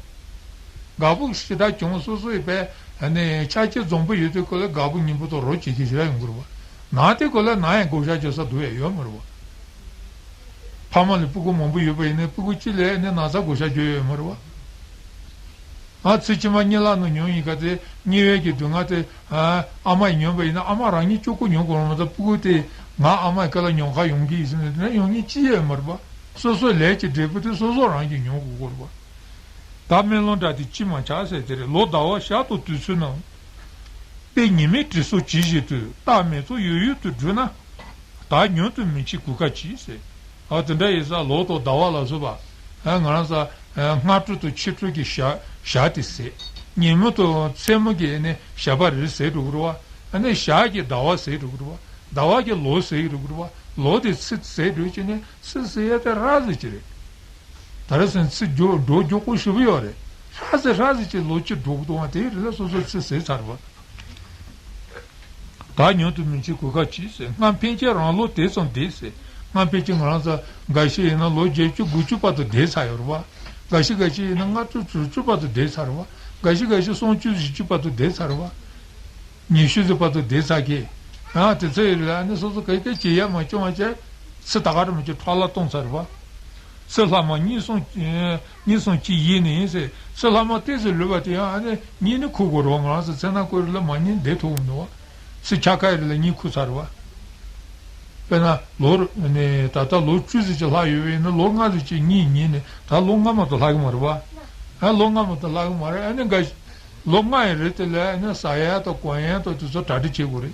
དགའ་པོ་ཞེ་དྲག་བྱུང་སོ་སོ་ཡི་བས་ནས་ཆ་རྐྱེན་འཛོམས་པོ་ཡོད་དུས་ཁོ་ལ་དགའ་པོ་ཉེ་པོ་དང་རོགས་བྱེད་མཁན་ཞེ་དྲག་ཡོང་གི་རེད་པ། ན་དེ་ཁོ་ལ་ན་ཡང་བགོ་བཤའ་རྒྱག་ས་སྡུག་ཡ་ཡོད་མ་རེད་པ། ཕ་མ་ལ་སྤུ་གུ་མང་པོ་ཡོད་པ་ཡིན་ན་སྤུ་གུ་གཅིག་ལ་ནི་ན་ཚ་བགོ་བཤའ་རྒྱག་ཡོད་མ་རེད་པ། ང་ཚེ་ཕྱི་མ་གཉིད་ལམ་ནང་མྱོང་ཡིན་ག་དེ་དམྱལ་བའི་གི་སྡུག་བསྔལ་དེ་ཨ་མ་ཡིས་མྱོང་པ་ཡིན་ན་ཨ་མ་རང་ཉིད་གཅིག་པུ་མྱོང་དགོས་རེད་མ་གཏོགས་སྤུ་གུ་དེ་ང་ཨ་མ་ཡི་སྐེ་ལ་ཉོན་ཁ་ཡོང་གི་ཡིན་ཟེར་ནས་དེ་ནས་ཡོང་མཁན་ཅི་ཡང་མ་རེད་པ། སོ་སོའི་ལས་ཀྱི་འབྲས་བུ་དེ་སོ་སོ་རང་གིས་མྱོང་དགོས་ཀྱི་རེད་པ། ད་དམན་ལམ་འདྲ་སྟེ་ཅི་མ་བྱ་ཟེར་དེ་རེད། ལོ་ཟླ་བ་ཞག་དང་དུས་ཚོད་རྣམས། དཔེ་ཉི་མའི་དྲི་སོགས་ཇི་བཞིན་དུ། རྟག་མེད་ཚོགས་ཡོད་ཡོད་དུ་བསྒྲུབས་ན། བདག་མྱུར་དུ་མི་འཆི་གོ་སྐབས་ཀྱིས་ཟེར། ཨ་དེ་འདྲ་ཡིན་ཙང་ལོ་དང་ཟླ་བ་ལ་སོགས་པ། ཨ་ང་རང་ཚོ་ཨ་སྔ་དྲོ་དང་ཕྱི་དྲོ་གི་ཞག་ཞག་དེ་ཟད། ཉིན་མོ་དང་མཚན་མོ་གི་ནི་ཞག་པ་རེ་ཟད་འགྲོ་གི་རེད་པ། ཨ་ནི་ཞག་གི་ཟླ་བ་ཟད་འགྲོ་གི་རེད་པ། ཟླ་བ་གི་ལོ་ཟད་འགྲོ་གི་རེད་པ། ལོ་དེ་ཚེ་ཟད་འགྲོ་ཅིག་ནི་ཚེ་ཟད་ཡ་དེ་རགས་ཟིག་ཅིག་རེད། ད་རེས་སང་ཚེ་མགྱོགས་འགྲོ་མགྱོགས་པོ་ཞེ་པོ་ཡོད་རེད། ཧྲ་ཟེ་ཧྲ་ཟེ་ཅིག་ལོ་གཅིག་འགྲོ་གི་འདུག་བ། དེའི་རིང་ལ་སོ་སོ་ཚེ་ཟད་ཚར་བ། བདག་མྱུར་དུ་མི་འཆི་གོ་སྐབས་ཀྱིས་ཟེར། སྔར་ཕན་ཆད་རང་ལོ་དེ་ཙམ་འདས་ཟེར། སྔར་ཕན་ཆད་ང་རང་ཚོ་འགའ་ཤས་ཡིན་ན་ལོ་བརྒྱད་ཅུ་དགུ་བཅུ་བར་དུ་བསྡད་ཚར་ཡོད་རེད་བ། འགའ་ཤས་འགའ་ཤས་ཡིན་ན་ལྔ་བཅུ་དྲུག་ཅུ་བར་དུ་བསྡད་ཚར་རེད་བ། འགའ་ཤས་འགའ་ཤས་སུམ་ཅུ་བཞི་བཅུ་བར་དུ་བསྡད་ཚར་རེད་བ། ཉི་ཤུ་ཙམ་བར་དུ་བསྡད་ཚར་གི། ཡང་དེ་ཚོ་ཡིན་ལ་ནི་སོ་སོ་ག་གེ་བྱེད་ཡ་མ་བྱུང་བ་བྱས། ཚེ་ད་ག་རེ་མི་བྱེད་ཁྲག་ལ་གཏོང་ཚར་བ། ཚེ་ལྷག་མ་གཉིས་གསུམ་གཉིས་གསུམ་གཅིག་ཡིན་ནི་ཡིན་ཟེར། ཚེ་ལྷག་མ་ཏོག་ཙམ་ལུས་པ་དེ་ཡང་ཨ་ནི་གཉིད་ནི་ཁུག་དགོས་རེད་བ། ང་རང་ཚོ་ཚེ་ན་ཀུ་རེ་ལ་མ་གཉིད་བསྡད་ཐུབ་མི་འདུག་བ། ཚེ་ཆ་ཁ་ཡི་རིང་ལ་གཉིད་ཁུག་ཚར་བ། དཔེར་ན་ལོ་ནི་ད་ལྟ་ལོ་བཅུ་ཙམ་ཅིག་ལྷག་ཡོད་པ་ཡིན་ན་ལོ་ལྔ་ཙམ་ཅིག་གཉིད་ཉལ་ནས་ད་ལོ་ལྔ་མ་གཏོགས་ལྷག་གི་མ་རེད་བ། ཨ་ལོ་ལྔ་མ་གཏོགས་ལྷག་གི་མ་རེད། ཨ་ནི་འགའ་ལོ་ལྔ་ཡི་རིང་དེ་ལ་ཨ་ནི་ཟ་ཡ་དང་གོན་ཡ་དང་དེ་ཚོ་གྲ་སྒྲིག་བྱེད་དགོས་རེད།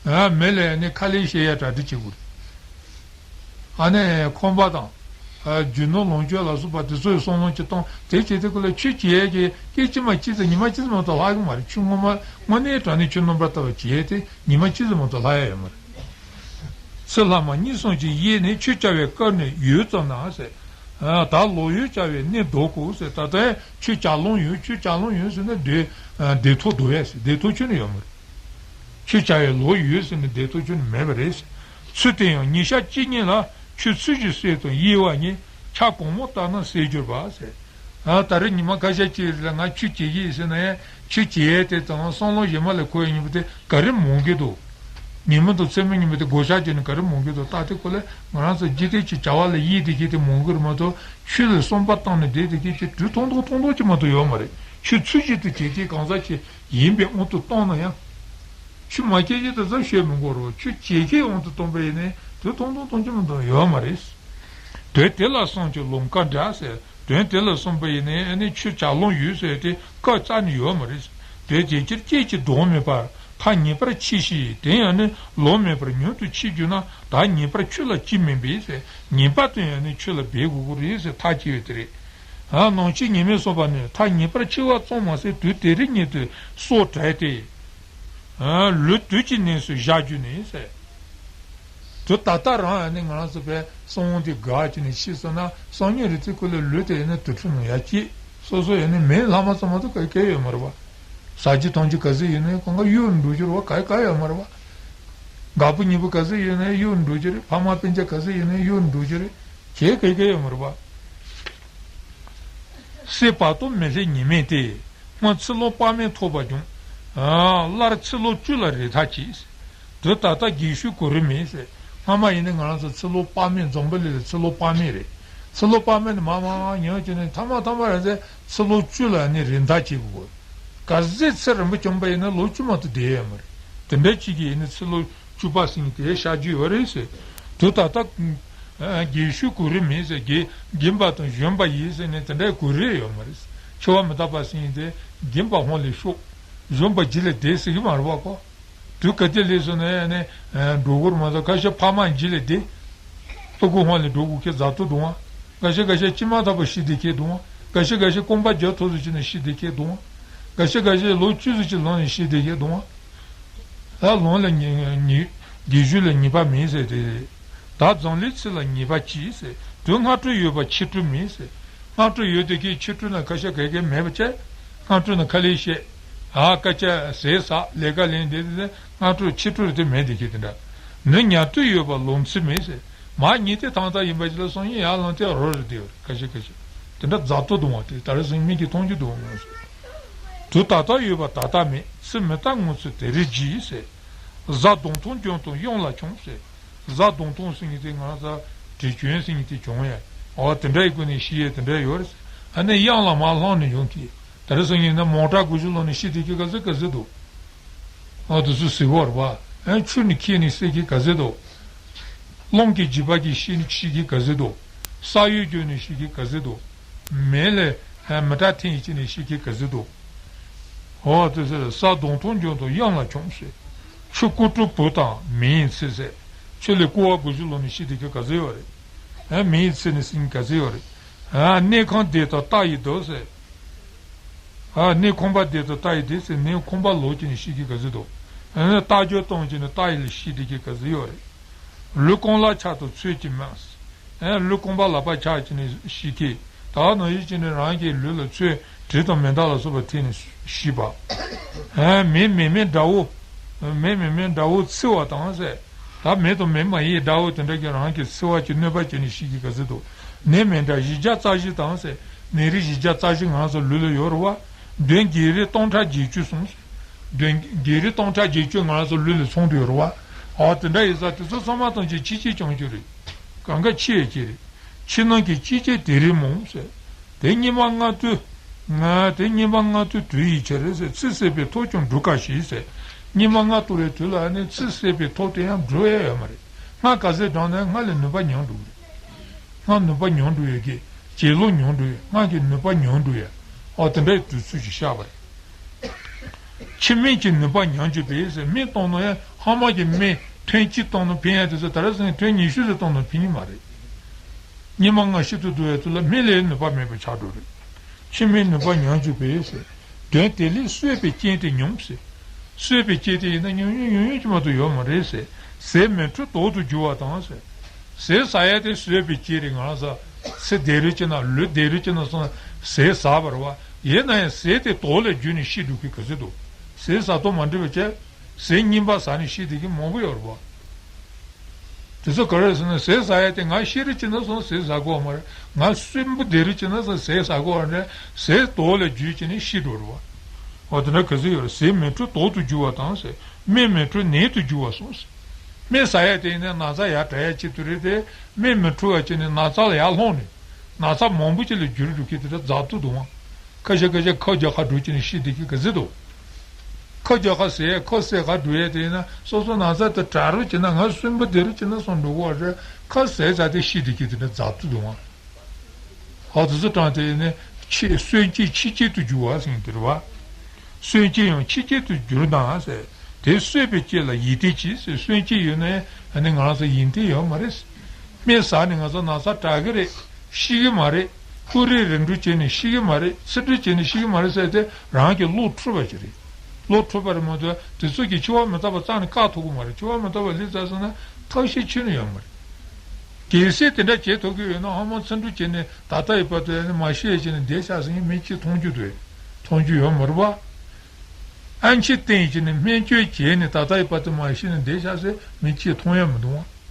ཨ་མི་ལ་ཨ་ནི་ཁ་ལས་བཤད་ཡ་གྲ་སྒྲིག་བྱེད་དགོས་རེད། ཨ་ནི་ཁང་པ་དང་། ཨ་རྒྱུ་ནོར་ལོངས་སྤྱོད་ལ་སོགས་པ་དེ་ཚོའི་བསམ་བློ་ཅིག་བཏང་། དེ་བྱེད་དུས་ཀུན་ལ་ཆོས་བྱེད་ཡས་ཀྱི་སྐད་ཅིག་མ་གཅིག་ཙམ་ཉི་མ་གཅིག་ཙམ་མ་གཏོགས་ལྷག་གི་མ་རེད། ཆོས་ངོ་མ་དངོས་གནས་དྲང་གནས་ཆོས་རྣམ་པར་དག་པ་བྱེད་ཡས་དེ་ཉི་མ་གཅིག་ཙམ་མ་གཏོགས་ལྷག་ཡ་ཡོད་མ་རེད། ཚེ་ལྷག་མ་གཉིས་གསུམ་གཅིག་ཡིན་ནི། ཆོས་བྱ་བའི་སྐབས་ནི་ཡུད་ཙམ་ན་ཟེར། ཨ་ད་ལོག་ཡུལ་བྱ་བའི་གནས་ལྡོག་གོ་ཟེར། ད་ལྟ་ཆོས་བྱ་ལོང་ཡོད། ཆོས་བྱ་ལོང་ཡོད་ཟེར་ན་བསྡད་བསྡད་ཐོག་སྡོད་ཡ་ཟེར། བསྡད་ཐོག་ཁྱོན་ནས་ཡོད་མ་རེད། ཆོས་བྱ་བའི་ལོ་ཡོད་ཟེར་ནས་བསྡད་ཐུབ་རྒྱུ་ནི་མེད་པ་རེད། ཚུལ་དེ་ཡང་ཉིན་ཞག་གཅིག་ཉིད་ལ། ཆོས་ཚུལ་བཞིན་གསོས་དང་དབྱེ་བ་གཉིས། ཆ་གང་མང་བརྟགས་ན་གསལ་འགྱུར་བ་ཟེར། ཨ་ད་རེས་ཉི་མ་ཁ་ཤས་ཅིག་ལ་ང་ཆོས་བྱེད་ཀྱི་ཡིན་ཟེར་ན་ཡང་ཆོས་བྱེད་ཡས་དེ་དང་བསམ་བློ་གཞན་པ་ལ་འཁོར་ཡས་ཉིན་མོ་དེ་ག་རེ་མང་གི་འདུག་ཉིན་མོ་དང་མཚན་མོ་ཉིན་མོ་དེ་བགོ་བཤའ་བྱས་ནས་ག་རེ་མང་གི་འདུག་བརྟག་དེ་ཁོ་ལ་ང་རང་ཚོ་འཇིག་རྟེན་གྱི་བྱ་བ་ལ་དབྱེ་བསྡད་མཁན་དེ་མང་གི་རེད་མ་གཏོགས་ཆོས་ལ་བསམ་པ་བཏང་ནས་བསྡད་བསྡད་མཁན་དེ་དུས་ཐུང་ཐུང་ཐུང་ཐུང་ཅིག་མ་གཏོགས་ཡོད་མ་རེད། ཆོས་ཚུལ་བཞིན་དུ་བྱེད་མཁན་གང་ཟག་ཅིག་ཡིན་པའི་དབང་དུ་བཏང་ན་ཡང་། ཆོས་མ་བྱེད་ཀྱི་དེ་ཚོ་བཤད་མི་དགོས་རོགས། ཆོས་བྱེད་མཁན་དབང་དུ་བཏང་པ་ཡིན་ནའི་དེ་ཐུང་ཐུང་ཐུང་ཅིག་མ་གཏོགས་ཡོད་མ་རེད། དོན་དེ་ལ་བསམ་ཀྱང་ལམ་ཀ་འདྲ་ཟེར། དོན་དེ་ལ་བསམ་པ་ཡིན་ནའི་ཨ་ནི་ཆོས་བྱ་ལོང་ཡོད་ཟེར་དེ་སྐབས་རྩ་ནས་ཡོད་མ་རེད། དེ་བྱེད་ཕྱིར་སྐྱེས་ཀྱི་གདོང་མེད་པར་ཐག་ཉེ་བར་འཆི་ཞིང་། དེ་ཡང་ནི་ལམ་མེད་པར་མྱུར་དུ་འཆི་གྱུར་ན། བདག་ངེས་པར་ཆོས་ལ་ཅི་མིན་པས་ཟེར། ངེས་པར་དུ་ཡང་ནི་ཆོས་ལ་འབད་དགོས་ཀྱི་རེད་ཟེར་ཐག་བཅད་ཡོད་དེ་རེད། ཨ་ནང་ཆོས་ཉི་མས་གསུངས་པ་ནི། ཐག་ཉེ་བར་འཆི་བ་ཙམ་མ་ཟད། དུས་དེ་རིང་ཉིད་དུ་སྲོག་བྲལ་ཏེ། ཨ་ལུས་དུས་ཀྱི་གནས་སུ་བཞག་རྒྱུ་ནི་ཟེར། དུས་ད་ལྟ་རང་ཡང་ནི་ང་རང་ཚོ་པའི་སྲོག་དབང་དེ་འགག་བྱས་ནས་ཤི་སོང་ན་སང་ཉིན་རེ་ཚེ་ཁོ་ལ་ལུས་དེ་ཡང་ནི་དུར་ཁྲོད་ནང་ཡར་སྐྱེལ། སོ་སོ་ཡང་ནི་མི་ལྷག་མ་ཙམ་མ་གཏོགས་ག་གེ་ཡོད་མ་རེད་པ། ཟ་རྒྱུ་འཐུང་རྒྱུ་ག་ཚོད་ཡོད་ནའི་གང་ག་གཡུག་འགྲོ་རྒྱུ་རེད་པ། ག་ག་ཡོད་མ་རེད་པ། དགའ་པོ་ཉེ་པོ་ག་ཚོད་ཡོད་ནའི་གཡུག་འགྲོ་རྒྱུ་རེད། ཕ་མ་སྤུན་ཀྱག་ག་ཚོད་ཡོད་ནའི་གཡུག་འགྲོ་རྒྱུ་རེད། ག་གེ་ག་གེ་ཡོད་མ་རེད་པ། སྲིད་བར་དོ་མི་སླེབ་ཉི་མས་ཏེ། སྔོན་ཚེ་ལོ་དཔག་མེད་ཐོབ་པ་བྱུང་། ཨ་སླར་ཚེ་ལོ་བཅུ་ལ་རེ་ཐག་བཅད། དུས་ད་ལྟ་རྒས་ཤོས་གོ་རིམ་མེད་ཟེར། སྔ་མ་ཡིན་ན་ང་རང་ཚོ་ཚེ་ལོ་དཔག་མེད་འཛམ་བུ་གླིང་ལ་ཚེ་ལོ་དཔག་མེད་རེད། ཚེ་ལོ་དཔག་མེད་ནི་མ་མ་མ་ཉོན་གྱི་ནི་མཐའ་མ་མཐའ་མ་རེད་ཟེར། ཚེ་ལོ་བཅུ་ལ་ནི་རེ་ཐག་བཅད་དགོས། གལ་སྲིད་ཚེ་རིང་པོ་བྱུང་པ་ཡིན་ན་ལོ་བཅུ་མ་གཏོགས་བསྡད་ཡོད་མ་རེད། དེ་འདྲ་གཅིག་གིས་ཡིན་ན་ཚེ་ལོ་བཅུ་པ་ཟེར་མཁན་དེ་བཞག་རྒྱུ་ཡོད་རེད་ཟེར། དུས་ད་ལྟ་རྒས་ཤོས་གོ་རིམ་མེད་ཟེར། རྒས་རྒན་པ་དང་གཞོན་པ་ཡིན་ཟེར་ནས་དེ་འདྲའི་གོ་རིམ་ཡོད་མ་རེད། འཆི་བ་མི་རྟག་པ་ཟེར་མཁན་དེ་རྒན་པ་སྔོན་ལ་ཤོག་གཞོན་པ་རྗེས་ལ་འདེད་ཟེར་གྱི་མ་རེད་པ་ཁོ། དུས་ག་དུས་སླེབས་སོང་ན་ཡང་ནས་འགྲོ་གི་རེད་མ་གཏོགས་ཁ་ཤས་ཕ་མ་རྗེས་ལ་འདེད། ཕྲུ་གུ་ཧོན་ལས་འགྲོ་དགོས་ཁེ་ཛ་ཏོ་འདུག་ཨང་། འགའ་ཤས་འགའ་ཤས་སྐྱེས་མ་ཐག་པ་ཤི་དེ་ཁེ་འདུག་ཨང་། འགའ་ཤས་འགའ་ཤས་སྐོམ་པ་རྒྱག་ཐོག་ཏུ་ཅི་ནས་ཤི་དེ་ཁེ་འདུག་ཨང་། འགའ་ཤས་འགའ་ཤས་ལོ་བཅུ་ཙམ་ཅིག་ལོན་ནས་ཤི་དེ་ཁེ་འདུག་ཨང་། ད་ལོན་ལ་ཉི་ཉི་རྒས་གཞོན་ལ་ཉེས་པ་མེད་ཟེར་དེ་རེད། ད་འཛམ་གླིང་ཚེ་ལ་ཉེས་པ་གཅིག་ཟེར། དུས་སྔ་དྲོ་ཡོད་པ་ཕྱི་དྲོ་མེད་ཟེར། སྔ་དྲོ་ཡོད་དེ་ཁེ་ཕྱི་དྲོ་ན་ཁ་ཤས་ག་གེ་མེད་པ་བྱས། སྔ་དྲོ་ན་ཁ་ལས་བཤད། ཨ་སྐད་ཆ་ཟས་ཟ་ལས་ཀ་ལས་འདི་དེ་སྔ་དྲོ་ཕྱི་དྲོ་དེ་མེད་དེ་ཁེ་དེ་འདྲ། ནི་ཉལ་དུས་ཡོད་པ་ལོ་ཚིགས་མེད་ཟེར། མ་ཉལ་དེ་ཐང་ཐང་ཡིན་པ་ཅིག་ལ་སང་ཉིན་ཡར་ལངས་དེ་རོ་རེ་དེ་ཡོད་རེད། ཁ་ཤས་ཁ་ཤས་དེ་འདྲ་ཛ་ཏོ་འདུག་ཨང་། དེ་ད་རེས་སང་ཉིན་མིག་གིས་མཐོང་རྒྱུ་འདུག་ཨང་ཟེར། དུས་ད་ལྟ་ཡོད་པ་ད་ལྟ་མེད། ཚེ་མི་རྟག་ངོ་ཚོས་དེ་རེ་བགྱིས་ཟེར། གཟའ་གདོང་ཐུང་འཇོམས་དང་གཡང་ལ་འཁྱམས་ཟེར། གཟའ་གདོང་ཐུང་ཟེར་མཁན་དེ་ང་ཚོ་དྲི་བྱོན་ཟེར་མཁན་དེ་བྱུང་ཡ། འོ་དེ་འདྲ་ཡི་སྒོ་ནས་ཤི་ཡས་དེ་འདྲ་ཡོད་རེད་ཟེར། ཨ་ནི་གཡང་ལ་མར་ལྷུང་ནས་ཡོང་གི། ད་རེས་སང་ཉིན་ན་མོ་ཊ་དགུ་བཅུ་ལོན་ནས་ཤི་དེ་གི་ག་ཚོད་ག་ཚོད་འདུག་ཨ་དེ་ཚོ་ཟེར་བ་རེད་པ། ཨ་ཆུ་ནས་འཁྱིལ་ནས་ཤི་གི་ག་ཚོད་འདུག་རླུང་གིས་འཇིབ་པ་གིས་ཤི་ནས་ཤི་གི་ག་ཚོད་འདུག་ས་གཡོས་བསྐྱོན་ནས་ཤི་གི་ག་ཚོད་འདུག་མེ་ལས་མེ་སྲེག་འཐེན་བྱས་ནས་ཤི་གི་ག་ཚོད་འདུག་འོ་དེ་ཚོ་གཟའ་གདོང་ཐུང་འཇོམས་དང་གཡང་ལ་འཁྱམས་ཟེར། ཆུ་སྐུ་དྲུག་བུ་དང་མེ་ཡིས་འཚིག་ཟེར། ཆུ་ལས་ལྐུགས་པ་དགུ་བཅུ་ལོན་ནས་ཤི་དེ་གི་ག་ཚོད་ཡོད་རེད། ཨ་མེ་ཡིས་འཚིག་ནས་ཤི་གི་ག་ཚོད་ཡོད་རེད། ཨ་གནས་ཁང་སྡེ་དང་རྟ་ཡི་རྡོ་ཟེར། ཨ་ནི་ཁང་པ་སྡེ་དང་རྟ་ཡི་སྡེ་ཟེར། ནི་ཁང་པ་ལོག་བྱས་ནས་ཤི་གི་ག་ཚོད་འདུག་ཨ་ནི་རྟ་རྒྱུག་བཏང་བྱས་ནས་རྟ་ཡི་ལ་ཤི་དེ་གི་ག་ཚོད་ཡོད་རེད། ལུས་རྐང་ལག་ཆག་དང་ཚོས་ཀྱིས་མནན། ཨ་ལུས་རྐང་པ་ལག་པ་ཆག་བྱས་ནས་ཤི་གི། ད་ནང་བཞིན་བྱས་ནས་རང་གི་ལུས་ལ་ཚོས་གྲི་དང་མེ་མདའ་ལ་སོགས་པ་འཐེན་ནས་ཤི་བ། ཨ་མེ་མེ་མེ་དགྲ་བོ། མེ་མེ་མེ་དགྲ་བོ་འཚིག་པ་དང་ཟེར། ད་མེ་དང་མེ་མ་ཡིན་དགྲ་བོ་དེ་འདྲ་གིས་རང་གི་འཚིག་པ་གྱི་གནོད་པ་བྱས་ནས་ཤི་གི་ག་ཚོད་འདུག་ནད་མེད་འདྲ་བཞི་བརྒྱ་རྩ་བཞི་དང་ཟེར། ནད་རིགས་བཞི་བརྒྱ་རྩ་བཞི་ང་ཚོ་ལུས་ལ་ཡོད་རེད་པ། གདོན་བགེགས་རིགས་སྟོང་ཕྲག་བརྒྱད་ཅུ་གསུམ་ཟེར། གདོན་བགེགས་རིགས་སྟོང་ཕྲག་བརྒྱད་ཅུ་ང་ཚོ་ལུས་ལ་ཚང་དུ་ཡོད་རེད་པ། འོ་དེ་འདྲ་ཡིན་ཙང་དེ་ཚོ་ཚང་མ་ཐམས་ཅད་ཕྱི་རྐྱེན་བྱུང་རྒྱུ་རེད། གང་ག་འཆི་ཡས་ཀྱི་རེད། ཕྱི་ནང་གི་སྐྱེ་མཆེད་དེ་རིགས་མང་ཟེར། དེ་སྙིགས་མ་ལྔ་བདོའི། ང་དེ་སྙིགས་མ་ལྔ་བདོའི་དུས་ཡི་ཕྱིར་ཟེར། ཚེ་ཟད་པའི་ཐོབ་ཀྱང་སྒྲུབ་དཀའ་ཞེས་ཟེར། སྙིགས་མ་ལྔ་བདོ་བའི་དུས་ལ་ནི་ཚེ་ཟད་པའི་ཐོབ་དེ་ཡང་སྒྲུབ་ཡས་ཡོད་མ་རེད། སྔར་ག་ཚད་བགྲངས་ན་སྔར་ལས་ནུས་པ་ཉམས་འགྲོ་གི་རེད། སྔར་ནུས་པ་ཉམས་འགྲོ་ཡོད་ཀྱི། བྱེད་ལོ་ཉམས་འགྲོ་ཡོད། སྔར་གྱི་ནུས་པ་ཉམས་འགྲོ་ཡོད། ཨོ་དེ་འདྲའི་དུས་ཚོད་ཅིག་ཤར་བ་རེད། ཕྱི་སྨན་གྱི་ནུས་པ་ཉམས་ཀྱི་བས་ཟེར། སྨན་བཏང་ན་ཡང་ཧ་མ་གི་སྨན་ཐུན་གཅིག་བཏང་ན་ཕན་ཡ་དེ་ཚོ་ད་རེས་སང་ཐུན་ཉི་ཤུ་ཙམ་བཏང་ན་ཕན་གྱི་མ་རེད། སྙིགས་མ་ལྔ་ཤིན་ཏུ་བདོ་བའི་དུས་ལ་སྨན་ལས་ནུས་པ་མེད་པ་ཆགས་འགྲོ་རེད། ཕྱི་སྨན་ནུས་པ་ཉམས་ཀྱི་བས་ཟེར། གདོན་དེ་ལས་གསོས་པའི་རྐྱེན་དེ་སྙོམས་ཟེར། གསོས་པའི་རྐྱེན་དེ་ཡིན་ན་ཉུང་ཉུང་ཉུང་ཉུང་ཅིག་མ་གཏོགས་ཡོད་མ་རེད་ཟེར། ཟས་མི་འཕྲོད་དོག་ཏུ་འགྱུར་བ་དང་ཟེར། ཟས་ཟ་ཡ་དེ་གསོས་པའི་རྐྱེན་རེད། ང་རང་ཚོ་ཚེ་བདེ་རུ་སྐྱེ་ན་ལུས་བདེ་རུ་སྐྱེ་ན་སོང་ཟས་ཟ་བར་བ་ཡིན་ན་ཡང་ཟས་དེ་དོག་ལ་འགྱུར་ནས་ཤི་འགྲོ་གི་ག་ཚོད་འདུག་ཟས་ཟ་དོགས་མ་འགྲིག་པ་བྱས། ཟས་རྙིང་པ་ཟ་ནས་ཤི་བསྡད་མཁན་མང་པོ་ཡོད་རེད་པ། དེ་ཚོ་ག་རེ་ཟེར་ན་ཟས་ཟ་ཡ་དེ་ང་ཤི་རུ་ཕྱིན་ན་སོང་ཟས་ཟ་དགོས་པ་མ་རེད། ང་གསོན་པོ་བསྡད་རུ་ཕྱིན་ན་སོང་ཟས་ཟ་དགོས་པ་རེད། ཟས་དོག་ལ་འགྱུར་བྱས་ནས་ཤི་འགྲོ་རེད་པ། འོ་དེ་འདྲ་ག་ཚོད་ཡོད་རེད། ཟས་མི་འཕྲོད་དོག་ཏུ་འགྱུར་བ་དང་ཟེར། སྨན་མི་འཕྲོད་ནད་དུ་འགྱུར་བ་སོང་ཟེར། སྨན་ཟ་ཡ་དེ་ཡིན་ན་ན་ཚ་ཡར་དྲག་ཡ་ཆེད་དུ་རེད་དེ། སྨན་མི་འཕྲོད་པ་བྱས་ནས་ན་ཚ་ལ་ཡར་ལྷུང་ནས་ན་ཚ་མང་པོ་ཅིག་ལ་འགྱུར་འགྲོ་གི་དེ་འདྲ་ཛ་དྲག་འདུག་ཨང་། ཁ་ཤས་ཁ་ཤས་ཁབ་རྒྱག་ག་འགྲོ་བྱས་ནས་ཤི་བསྡད་མཁན་ག་ཚོད་འདུག་ཁ་རྒྱག་ག་ཟས་ཁ་ཟས་ག་འགྲོ་ཡས་དེ་ཡིན་ན་སོ་སོ་ན་ཚ་དེ་དྲག་རུ་བྱས་ན་ང་གསོན་པོ་བསྡད་རུ་བྱས་ན་སོང་འགྲོ་གི་རེད། ཁ་ཟས་ཟ་དེ་ཤི་བསྡད་མཁན་དེ་འདྲ་ཛ་དྲག་འདུག་ཨང་། ཨ་དེ་ཚོ་དྲངས་དེ་ནི་ཕྱི་གསོན་སྐྱེས་འཆི་སྐྱེས་དུ་འགྱུར་བ་ཟེར་དེ་རེད་བ། གསོན་སྐྱེས་ཡང་འཆི་སྐྱེས་དུ་འགྱུར་དང་ཟེར། དེ་གསོས་པའི་སྐྱེས་ལ་ཡིད་བརྟན་གྱིས་ཟེར། གསོན་སྐྱེས་ཡོད་ན་ཡང་ང་རང་ཚོ་ཡིད་བརྟན་ཡོད་མ་རེད། སྨན་ཟ་ནས་ང་ཚོ་ན་ཚ་དྲག་གི་རེད། ཤི་གི་མ་རེད། ཀུ་རེ་རེ་འགྲོ་བྱས་ནས་ཤི་གི་མ་རེད། ཚིག་འབྲུ་བྱས་ནས་ཤི་གི་མ་རེད་ཟེར་ཏེ་རང་གི་བློ་འཁྲུལ་པ་ཞིག་རེད། བློ་འཁྲུལ་པ་རེད་མ་གཏོགས་དེ་ཚོ་གིས་འཆི་བ་མི་རྟག་པ་རྩ་ནས་བཀག་ཐུབ་ཀྱི་མ་རེད། འཆི་བ་མི་རྟག་པ་སླེབས་ཚར་སོང་ན་ཐབས་ཤེས་ཁྱོན་ནས་ཡོད་མ་རེད། གལ་སྲིད་དེ་འདྲ་བྱེད་ཐུབ་ཀྱི་ཡོད་ན་ཧ་མ་ཚིག་འབྲུ་བྱས་ནས་ད་ལྟ་ཡི་བར་དུ་ཡང་མ་ཤི་ཡས་བྱས་ནས་བསྡད་ཤག་ཟེར་མཁན་མི་གཅིག་མཐོང་རྒྱུ་འདུག་མཐོང་རྒྱུ་ཡོད་མ་རེད་པ། ཨ་མཆིས་བསྟེན་བྱས་ནས་སྨན་བཅོས་བྱས་ནས་ད་ལྟ་ཡི་བར་དུ་མ་ཤི་ནས་བསྡད་ཤག་ཟེར་མི་གཅིག་མཐོང་ཡ་མི་འདུག་ཨ།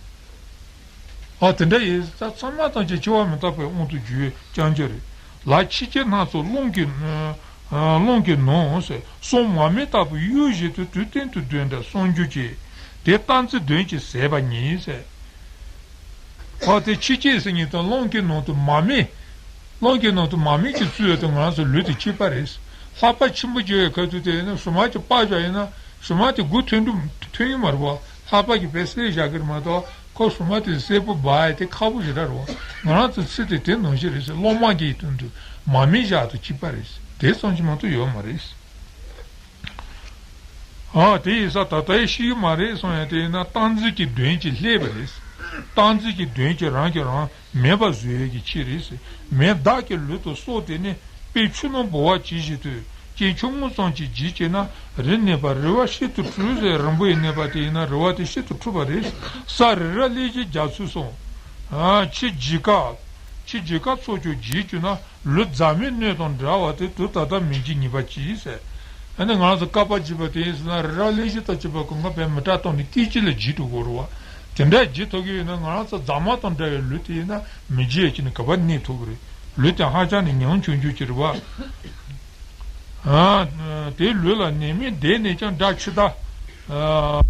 ཨ་དེ་འདྲ་ཡིན་ཙང་ཚང་མ་ཐམས་ཅད་འཆི་བ་མི་རྟག་པའི་དབང་དུ་གྱུར་བའི་རྐྱང་རྐྱང་རེད། ལ་འཆི་སྐྱེས་སྣ་ཚོགས་རླུང་གི་རླུང་གི་ནང་ཟེར། གསུམ་མ་སྨིན་ལྟ་བུ་ཡུལ་བཞིན་དུ་དུས་གཏན་དུ་གདོན་འདྲ་གསོག་འགྱུར་གྱི། དེ་སྟངས་འཛིན་གདོན་གྱིས་ཟད་པ་ཉིད་ཟེར། ཨ་དེ་འཆི་སྐྱེས་ཟེར་མཁན་དང་རླུང་གི་ནང་དུ་མ་སྨིན། རླུང་གི་ནང་དུ་མ་སྨིན་གྱི་ཚུལ་ཡོད་དུ་ང་ཚོ་ལུས་དེ་འཆི་བ་རེད། ལྷགས་པ་ཆེན་པོ་བརྗོད་ཡོད་ཁ་ཐུག་དེ་ཡིན་ན་སྲུང་མ་གྱི་པ་བཞག་ཡིན་ན་སྲུང་མ་དེ་དགུ་ཐོན་དུ་ཐོན་ཡོད་མ་རེད་བ། ལྷགས་པ་གི་པས་གསལ་བཞག་གི་རེད་མ་གཏོགས་ཁོ་སྲུང་མ་དེ་གསལ་པོ་འབག་ཡ་དེ་ཁག་པོ་ཞེ་དྲག་རེད་བ། ང་རང་ཚོ་ཚེ་དེ་དེ་ནང་བཞིན་རེད་ཟེར། རླུང་མ་གི་དོན་དུ་མ་སྨིན་བཞག་ཏུ་འཆི་བ་རེད། དེ་ཙམ་གྱིས་མ་གཏོགས་ཡོད་མ་རེད། ཨ་དེ་ཡིན་ཙང་ད་ལྟ་ཡང་ཤི་གི་མ་རེད་གསུང་ཡ་དེ་ཡིན་ན་སྟངས་འཛིན་གྱི་གདོན་གྱིས་བསླད་པ་རེད། སྟངས་འཛིན་གྱི་དོན་གྱིས་རང་གིས་རང་མེད་པར་བཟོ་ཡས་ཀྱི་ཕྱིར་རེད་ཟེར། མེ་བདག་གི་ལུས་དང་སྲོག་དེ་ནི། དཔེར་ཆུ་རྣམས་འབོ་བར་གྱིས་ཤིག་ཏུ། ཅིང་ཆུང་ངུ་ཙམ་གྱིས་བགྱིས་བགྱིས་ན། རིམས་ནད་པ་རེ་བ་ཤིན་ཏུ་འཁྲུགས་ཟེར། རིང་པོ་ཡི་ནད་པ་དེ་ཡིན་ན་རེ་བ་དེ་ཤིན་ཏུ་འཁྲུགས་པ་རེད། ས་རི་རབ་གླེགས་བཞི་རྒྱ་མཚོའི་གསུང་། ཨ། ཕྱི་བགྱིས་སྐབས། ཕྱི་བགྱིས་སྐབས་སྲོག་ཆགས་བགྱིས་བགྱིས་ན། ལུས་རྫ་མའི་སྣོད་དང་འདྲ་བ་དེ་དུས་ད་ལྟ་མི་བགྱིད་ཉེས་པ་གྱིས་ཟེར། ཨ་ནི་ང་རང་ཚོ་བསྐལ་པ་བགྱིས་པ་དེ་ཡིན་ཟེར་ན། རི་རབ་གླེགས་བཞི་དང་བཅས་པ་གང་ག་བས་མི་དྲག་སྟངས་ནས་སྐད་ཅིག་ལ་བགྱིས་འགྲོ་དགོས་རེད་བ། དེ་འདྲ་བགྱིད་ཐུབ་ཀྱི་ཡོད་ན། ང་རང་ཚོ་རྫ་མ་དང་འདྲ་བའི་ལུས་དེ་ཡིན་ན་མི་བགྱིད་ཡས་ཀྱི་ནི་ག་པར་གནས་ཐུབ་ཀྱི་རེད། ལུས་དེ་ཧ་ཅང་ནས་ཉམ་ཆུང་ཆུང་ཅིག་རེད་བ། ཨ། དེའི་ལུས་ལ་ནད་མེད་བསྡད་ནས་ཀྱང་དགྲ་ཆུ་ཟླ། ཨ།